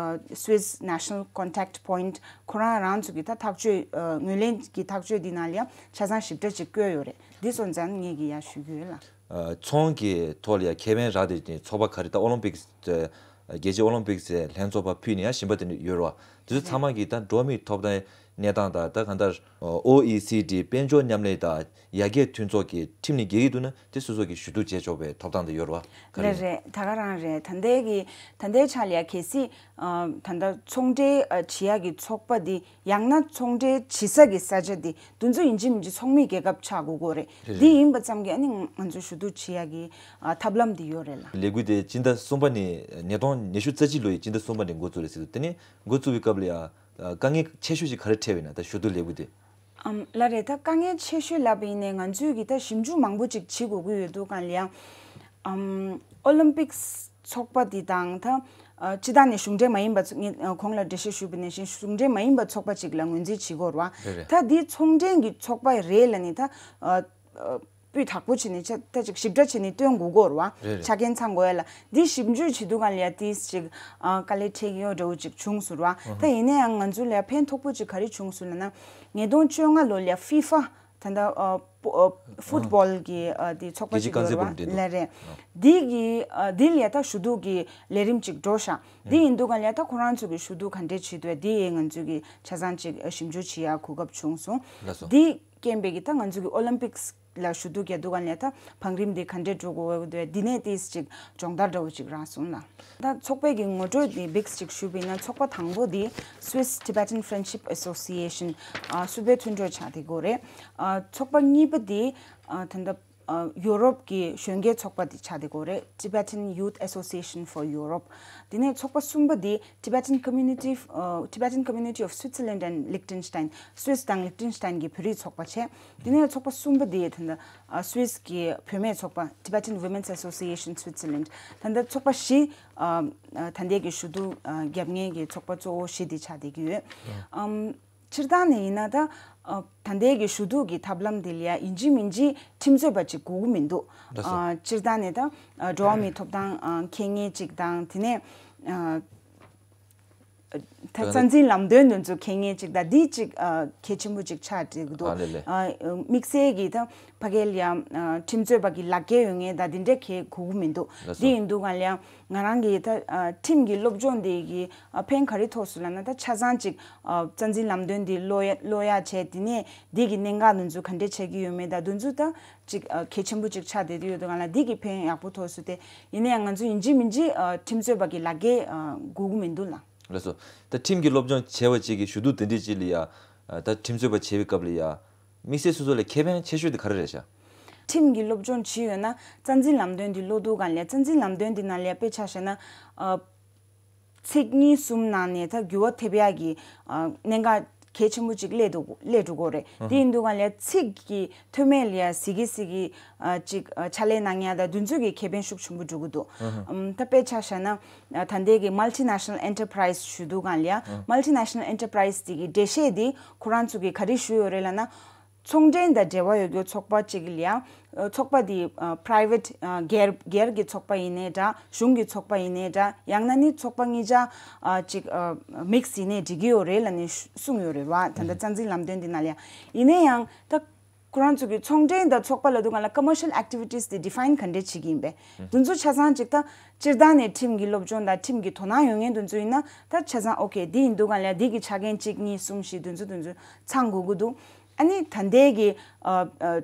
ཨ་Swiss National Contact Point ཁོ་རང་རང་ཚོ་གི་ད་ཐག་གཅོད་ཨ་ངོས་ལེན་གྱི་ཐག་གཅོད་འདི་ནང་ལ་ཡང་ཆ་ཚང་ཞིབ་ཕྲ་ཅིག་བཀོད་ཡོད་རེད། འདི་སོང་ཙང་ངས་ཀྱི་ཡང་ཞུ་གི་ཡོད་ལ། ཚོང་གི་ཐོག་ལ་ཡང་ཁེ་ཕན་རག་དེ་ཚོགས་པ་ག་རེ་ད་ཨོ་ལིམ་པིག་རྒྱལ་སྤྱིའི་ཨོ་ལིམ་པིག་ལྷན་ཚོགས་པ་ཕུད་ནས་ཡང་གཞན་པ་དེ་འདྲ་ཡོད་རེད་བ། དེ་ཚོ་ཚང་མ་གིས་ད་འགྲོ་བ་མིའི་ཐོབ་ཐང་ གནས་སྟངས་དང་། ད་གང་ལྟར་ཨོ་ཨི་སི་ཌི་དཔལ་འབྱོར་མཉམ་ལས་དང་ཡར་རྒྱས་མཐུན་ཚོགས་ཀྱི་ཁྲིམས་ནི་འགལ་གྱི་འདུག་ན། དེ་སོ་སོ་གིས་ཞུ་གཏུག་བྱེད་ཆོག་པའི་ཐོབ་ཐང་དེ་ཡོད་རེད་བ། ག་རེ་ལ་ཡིན། རེད། ད་ག་རང་རེད། ད་ལྟའི་གི་ད་ལྟའི་ཆ་ལ་ཡ་གལ་སྲིད་ཨ་ད་ལྟ་ཚོང་འབྲེལ་ཨ་བྱེད་ཡག་གི་ཚོགས་པ་འདི། ཡང་ན་ཚོང་འབྲེལ་བྱེད་ས་གི་ས་ཆ་འདི་དེ་ཚོ་ཡིན་གཅིག་མིན་གཅིག་ཚོགས་མི་རྒྱལ་ཁབ་ཆགས་དགོས་ཀྱི་རེད། རེད། འདི་རེད། ཡིན་པ་ཙམ་གྱིས་ཨ་ནི་ང་ང་ཚོས་ཞུ་གཏུག་བྱེད་ཡག་གི་ཨ་ཐབས་ལམ་འདི་ཡོད་རེད་ལ། ལས་འགུལ་དེ་སྤྱི་ཟླ་གསུམ་པ་ནས། ཉིས་སྟོང་ཉི་ཤུ་རྩ་གཅིག་ལོའི་སྤྱི་ཟླ་གསུམ་པ་ནས་འགོ་བཙུགས་རེད་ཟེར་འདུག་དེ་ནས་འགོ་བཙུགས་པའི་སྐབས་ལ་ཡ་ཨ་དཀའ་ངལ་ཆེ་ཤོས་ཅིག་ག་རེ་འཕྲད་པ་ཡིན་ན། ད་ཞུ་གཏུག་ལས་འགུལ་དེ། ཨམ། ལགས་རེད། ད་དཀའ་ངལ་ཆེ་ཤོས་ལབ་པ་ཡིན་ནའི་ང་ཚོས་ཀྱིས་ད་ཞིབ་འཇུག་མང་པོ་ཅིག་བྱེད་དགོས་ཀྱི་ཡོད་འདུག་ག་ལ་ཡ། ཨམ། ཨོ་ལིམ་པིག་སི་ཚོགས་པ་འདི་དང་། ད་ཨ་སྤྱིར་བཏང་ནས་གཞུང་འབྲེལ་མ་ཡིན་པ་ཚོ། ངས་ཨ་གོང་ལ་འགྲེལ་བཤད་ཞུས་པ་ནང་བཞིན་གཞུང་འབྲེལ་མ་ཡིན་པ་ཚོགས་པ་ཅིག་ལ་ངོས་འཛིན་བྱེད་དགོས་རེད་བ། རེད་རེད། ད་འདི་ཚོང་འབྲེལ་གྱི་ཚོགས་པ་རེད་ལབ་ནས་ད་ཨ་ཨ་སྤུས་དག་པོ་བྱས་ནས་ཆ་ད་ཅིག་ཞིབ་ཕྲ་བྱས་ནས་སྟོན་དགོས་ཀྱི་ཡོད་རེད་བ། རེད་རེད། ཆ་རྐྱེན་ཚང་དགོས་ཡ་ལ། འདི་ཞིབ་འཇུག་བྱེད་དུས་སྒང་ལ་ཡ་ཏིས་ཅིག་ཨ་དཀའ་ལས་འཕྲད་ཀྱི་ཡོད་འདྲ་བོ་ཅིག་བྱུང་སོང་རེད་བ། ཨ་ད་ཡིན་ན་ཡང་ང་ཚོ་ལ་ཡ་ཕན་ཐོགས་པོ་ཅིག་ག་རེ་བྱུང་སོང་ལབ་ན། ཉིས་སྟོང་བཅོ་ལྔ་ལོ་ལ་ཡ་ཧྥི་ཧྥ། ད་ལྟ་ཨ་ཕུ་ཨ་ཕུཊ་བོལ་གྱི་ཨ་དེ་ཚོགས་པ་རྒྱལ་སྤྱིའི་ཅིག་ཡོད་རེད་བ། རྐང་རྩེད་སྤོ་ལོ་འགྲན་བསྡུར། ལགས་རེད། ཨ་འདི་གི་ཨ་འདི་ལ་ཡ་ད་ཞུ་གཏུག་གི་ལས་རིམ་ཅིག་འགྲོ་ཤག་འདི་ཡིན་དུས་སྒང་ལ་ཡ་ད་ཁོ་རང་ཚོ་གི་ཞུ་གཏུག་ག་འདྲས་བྱེད་འདུག་འདི་ཡ་ང་ཚོ་གི་ཆ་ཚང་ཅིག་ཨ་ཞིབ་འཇུག་བྱེད་ཡ་གོ་སྐབས་བྱུང་སོང་། ལགས་སོ། འདི་རྐྱེན་པས་ཀྱི་ད་ང་ཚོ་གི་ཨོ་ལིམ་པིག་སི་ལ་ཞུ་གཏུག་རྒྱག་དུས་སྒང་ལ་ཡ་ད་བང་རིམ་འདི་ག་འདྲས་འགྲོ་དགོས་འདུག་འདི་ནས་ཏིས་ཅིག་སྦྱོང་བརྡར་འདྲ་བོ་ཅིག་རག་སོང་ལགས། ད་ཚོགས་པའི་གི་ངོ་སྤྲོད་འདི་བིགས་ཅིག་ཞུས་པ་ཡིན་ན། ཚོགས་པ་དང་པོ་འདི་Swiss Tibetan Friendship Association ཨ་སུད་བོད་མཐུན་གྲོས་ཆགས་བསྡད་ཡོད་རེད། ཨ་ཚོགས་པ་གཉིས་པ་འདི་ཨ་ད་ལྟ་ཨ་ཡུ་རོབ་ཀྱི་གཞོན་སྐྱེས་ཚོགས་པ་འདི་ཆགས་བསྡད་ཡོད་རེད། Tibetan Youth Association for Europe། དེ་ནས་ཚོགས་པ་གསུམ་པ་འདི་Tibetan Community ཨ་Tibetan Community of Switzerland and Liechtenstein། སུད་སི་དང་ལིག་ཏེན་སི་ཏན་གྱི་བོད་རིགས་ཚོགས་པ་བྱས། དེ་ནས་ཚོགས་པ་གསུམ་པ་དེ་ད་ལྟ་ཨ་སུད་སི་གི་བུད་མེད་ཚོགས་པ་Tibetan Women's Association Switzerland། ད་ལྟ་ཚོགས་པ་བཞི་ཨ་ཨ་ད་ལྟའི་གི་ཞུ་གཏུག་ཨ་བརྒྱབ་མཁན་གྱི་ཚོགས་པ་གཙོ་བོ་བཞི་དེ་ཆགས་བསྡད་ཀྱི་ཡོད། ཨམ་སྤྱིར་བཏང་ནས་ཡིན་ན་ད་ཨ་ད་ལྟའི་གི་ཞུ་གཏུག་གི་ཐབས་ལམ་དེ་ལ་ཡ་ཡིན་གཅིག་མིན་གཅིག་ཁྲིམས་རྩོད་པ་ཅིག་དགོས་ཀྱི་མི་འདུག་ལགས་སོ། ཨ་སྤྱིར་བཏང་ནས་ད་ཨ་འགྲོ་བ་མིའི་ཐོབ་ཐང་ཨ་མཁྱེན་མཁན་ཅིག་དང་། དེ་ནས་ཨ་ད་རྩ་འཛིན་ལམ་སྟོན་དེ་ཚོ་མཁྱེན་མཁན་ཅིག་དང་། འདི་ཅིག་ཨ་གལ་ཆེན་པོ་ཅིག་ཆགས་བསྡད་ཀྱི་འདུག་ཨ་ལེ་ལེ། ཨ་དམིགས་བསལ་གྱིས་ད་ཕ་གི་ལ་ཡ་ཨ་ཁྲིམས་རྩོད་པ་གི་ལག་འཁྱེར་ཡོད་མཁན་དང་འདི་འདྲ་གང་ཡང་དགོས་ཀྱི་མི་འདུག་ལགས་སོ། འདི་ཡིན་དུས་སྒང་ལ་ཡ་ང་རང་གིས་ད་ཨ་ཁྲིམས་ཀྱི་སློབ་སྦྱོང་འདི་གིས་ཨ་ཕན་ག་རེ་ཐོགས་སོང་ལབ་ན། ད་ཆ་ཚང་ཅིག་ཨ་རྩ་འཛིན་ལམ་སྟོན་འདི་ཀློག་ཡ་ཀློག་ཡ་བྱས། དེ་ནས་འདི་གི་གནད་འགག་དེ་ཚོ་ག་འདྲ་ཆགས་ཀྱི་ཡོད་མེད་དང་དེ་ཚོ་ད་ཅིག་ཨ་གལ་ཆེན་པོ་ཅིག་ཆགས་བསྡད་ཡོད་དུས་སྒང་ལ། འདི་གིས་ཕན་ཡག་པོ་ཐོགས་སོང་སྟེ། ཡིན་ན་ཡང་ང་ཚོ་ཡིན་གཅིག་མིན་གཅིག་ཨ་ཁྲིམས་རྩོད་པ་གི་ལག་འཁྱེར་ཨ་དགོས་ཀྱི་མི་འདུག་ལགས། ལགས་སོ། ད་ཁྲིམས་ཀྱི་སློབ་སྦྱོང་བྱས་པ་ཅིག་གིས་ཞུ་གཏུག་དེ་འདྲ་ཅིག་ལ་ཡ་ཨ་ད་ཁྲིམས་རྩོད་པ་བྱེད་པའི་སྐབས་ལ་ཡ་དམིགས་བསལ་སོ་སོ་ལ་ཁེ་ཕན་ཆེ་ཤོས་དེ་ག་རེ་རེད་ཤག་ཁྲིམས་ཀྱི་སློབ་སྦྱོང་བྱས་ཡོད་ན་རྩ་འཛིན་ལམ་སྟོན་འདི་ཀློག་དུས་སྒང་ལ་ཡ། རྩ་འཛིན་ལམ་སྟོན་འདི་ནང་ལ་ཡ་དཔེ་ཆ་བཞག་ན་ཨ་ཚིག་གཉིས་གསུམ་ནང་ནས་ད་འགྱུར་བ་ཐེབས་ཡག་གི་ཨ་གནད་འགག་གལ་ཆེན་པོ་ཅིག་སླེབས་འདུག་སླེབས་འགྲོ་གི་ཡོད་རེད། དེ་ཡིན་དུས་སྒང་ལ་ཡ་ཚིག་གི་མཐོ་དམན་ལ་ཡ་ཟི་གི་ཟི་གི་ཨ་ཅིག་ཨ་ཕྱག་ལས་གནང་ཡ་དང་དེ་ཚོ་གི་ཁེ་ཕན་ཤུགས་ཆེན་པོ་འགྲོ་གི་འདུག་ཨམ་ད་དཔེ་ཆ་བཞག་ན་ཨ་ད་ལྟའི་གི་Multinational Enterprise ཞུ་དུས་སྒང་ལ་ཡ། Multinational Enterprise དེ་གི་འགྲེལ་བཤད་དེ་ཁོ་རང་ཚོ་གིས་ག་རེ་ཞུས་ཡོད་རེད་ལབ་ན། ཚོང་འབྲེལ་དང་འབྲེལ་བ་ཡོད་རྒྱུ་ཚོགས་པ་གཅིག་ལ་ཡ། ཨ་ཚོགས་པ་དེ་ཨ་private ཨ་སྒེར་སྒེར་གྱི་ཚོགས་པ་ཡིན་ནའི་འདྲ། གཞུང་གི་ཚོགས་པ་ཡིན་ནའི་འདྲ། ཡང་ན་ནི་ཚོགས་པ་གཉིས་ཆ་ཨ་ཅིག་ཨ་mix ཡིན་ནའི་འགྲིག་གི་ཡོད་རེད་ལབ་ནས་ཞུ་གསུངས་ཡོད་རེད་བ། ད་ལྟ་རྩ་འཛིན་ལམ་སྟོན་འདི་ནང་ལ་ཡ། ཡིན་ན་ཡང་ད་ཁོ་རང་ཚོ་གི་ཚོང་འབྲེལ་དང་ཚོགས་པ་ལབ་དུས་སྒང་ལ་commercial activities དེ་define ག་འདྲས་བྱེད་ཀྱི་ཡིན་པས། དེ་ཚོ་ཆ་ཚང་ཅིག་ད་སྤྱིར་བཏང་ནས་ཁྲིམས་ཀྱི་སློབ་སྦྱོང་དང་ཁྲིམས་ཀྱི་དོ་སྣང་ཡོད་མཁན་དེ་ཚོ་ཡིན་ན་ད་ཆ་ཚང་okay འདི་ཡིན་དུས་སྒང་ལ་ཡ་འདི་གི་ཆ་རྐྱེན་གཅིག་གཉིས་གསུམ་བཞི་དེ་ཚོ་དེ་ཚོ་ཚང་དགོས་ཀྱི་འདུག་ཨ་ནི་ད་ལྟའི་གི་ཨ་ཨ་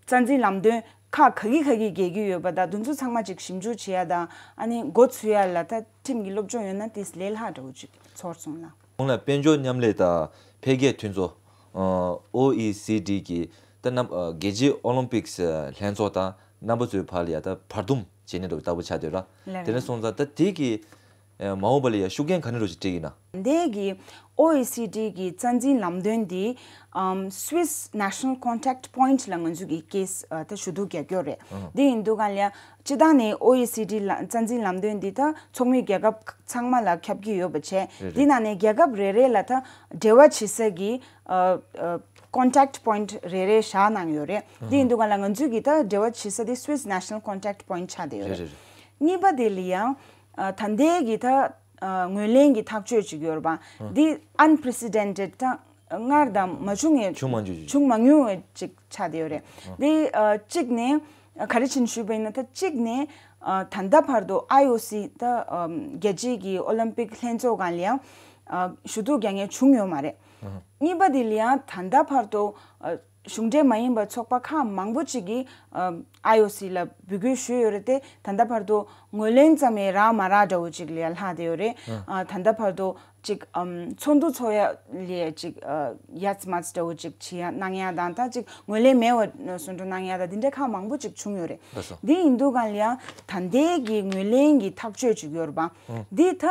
རྩ་འཛིན་ལམ་སྟོན་ཁག་ག་གི་ག་གི་འགལ་གྱི་ཡོད་པ་དང་དེ་ཚོ་ཚང་མ་ཅིག་ཞིབ་འཇུག་བྱེད་ཡ་དང་། ཨ་ནི་འགོ་ཚུགས་ཡ་ལ་ད་ཁྲིམས་ཀྱི་སློབ་སྦྱོང་ཡོད་ན་དེ་ལས་སླ་འདྲ་བོ་ཅིག་ཚོར་སོང་ལགས། གོང་ལ་དཔལ་འབྱོར་མཉམ་ལས་དང་འཕེལ་རྒྱས་མཐུན་ཚོགས་ཨོ་ཨི་སི་ཌི་གི་ད་རྣམ་ཨ་རྒྱལ་སྤྱིའི་ཨོ་ལིམ་པིག་སི་ལྷན་ཚོགས་དང་རྣམ་པ་ཚོའི་བར་ལ་ཡ་ད་བར་འདུམ་བྱེད་ནི་འདྲ་བོ་ལྟ་བུ་ཆགས་བསྡད་ཡོད་ར། ལགས་དེ་ནས་རེད། སོང་ཙང་ད་དེ་གི་ཨ་མ་འོངས་པ་ལ་ཡ་ཤུགས་རྐྱེན་ག་འདྲ་འདྲ་བོ་ཞིག་སྤྲད་ཀྱི་ཡིན་ན། འདི་གི་ཨོ་ཨི་སི་ཌི་གི་རྩ་འཛིན་ལམ་སྟོན་འདི་ཨམ་Swiss National Contact Point ལ་ང་ཚོ་གི་ཀེ་སི་ཨ་ད་ཞུ་གཏུག་རྒྱག་རྒྱུ་རེད། ཨ་འདི་ཡིན་དུས་སྒང་ལ་ཡ་སྤྱིར་བཏང་ནས་ཨོ་ཨི་སི་ཌི་ལ་རྩ་འཛིན་ལམ་སྟོན་འདི་ད་ཚོགས་མི་རྒྱལ་ཁབ་ཚང་མ་ལ་ཁྱབ་ཀྱི་ཡོད་པ་བྱས། རེད་རེད། འདི་ནང་ནས་རྒྱལ་ཁབ་རེ་རེ་ལ་ད་འབྲེལ་བ་བྱེད་ས་གི་ཨ་ཨ་contact point རེ་རེ་བཞག་གནང་ཡོད་རེད། ཨ་འདི་ཡིན་དུས་སྒང་ལ་ང་ཚོ་གི་ད་འབྲེལ་བ་བྱེད་ས་དེ་Swiss National Contact Point ཆགས་བསྡད་ཡོད་རེད། རེད་རེད་རེད། གཉིས་པ་དེ་ལ་ཡང་ཨ་ད་ལྟའི་གི་ད་ཨ་ངོས་ལེན་གྱི་ཐག་གཅོད་ཅིག་ཡོད་རེད་པ། འདི་unprecedented ད་སྔར་དང་མ་བྱུང་བའི་བྱུང་མ་མྱོང་བའི་བྱུང་མ་མྱོང་བའི་ཅིག་ཆགས་བསྡད་ཡོད་རེད། འདི་ཨ་གཅིག་ནས་ཨ་ག་རེ་བྱས་ནས་ཞུས་པ་ཡིན་ན། ད་གཅིག་ནས་ཨ་ད་ལྟ་བར་དུ་ཨའི་ཨོ་སི་ད་ཨ་རྒྱལ་སྤྱིའི་གི་ཨོ་ལིམ་པིག་ལྷན་ཚོགས་སྒང་ལ་ཡང་ཨ་ཞུ་གཏུག་རྒྱག་མཁན་བྱུང་ཡོད་མ་རེད། གཉིས་པ་དེ་ལ་ཡང་ད་ལྟ་བར་དུ་ཨ་གཞུང་འབྲེལ་མ་ཡིན་པ་ཚོགས་པ་ཁག་མང་པོ་ཅིག་གིས་ཨ་ཨའི་ཨོ་སི་ལ་འབོད་སྐུལ་ཞུས་ཡོད་རེད་དེ། ད་ལྟ་བར་དུ་ངོས་ལེན་ཙམ་ཡང་རག་མ་རག་འདྲ་བོ་ཅིག་ལ་ཡང་ལྷག་བསྡད་ཡོད་རེད། ཨ་ད་ལྟ་བར་དུ་ཅིག་ཨམ་ཚོགས་འདུ་ཚོགས་ཡ་ལ་ཅིག་ཨ་ཡ་ཙི་མ་ཙི་འདྲ་བོ་ཅིག་བྱེད་ཡ་གནང་ཡ་དང་། ད་ཅིག་ངོས་ལེན་མེད་པ་ཟུང་འབྲེལ་གནང་ཡ་དང་དེ་འདྲ་ཁག་མང་པོ་ཅིག་བྱུང་ཡོད་རེད། ལགས་སོ། འདི་ཡིན་དུས་གང་ལ་ཡང་ད་ལྟའི་གི་ངོས་ལེན་གྱི་ཐག་གཅོད་ཅིག་ཡོད་རེད་པ། ཨང་། འདི་ད་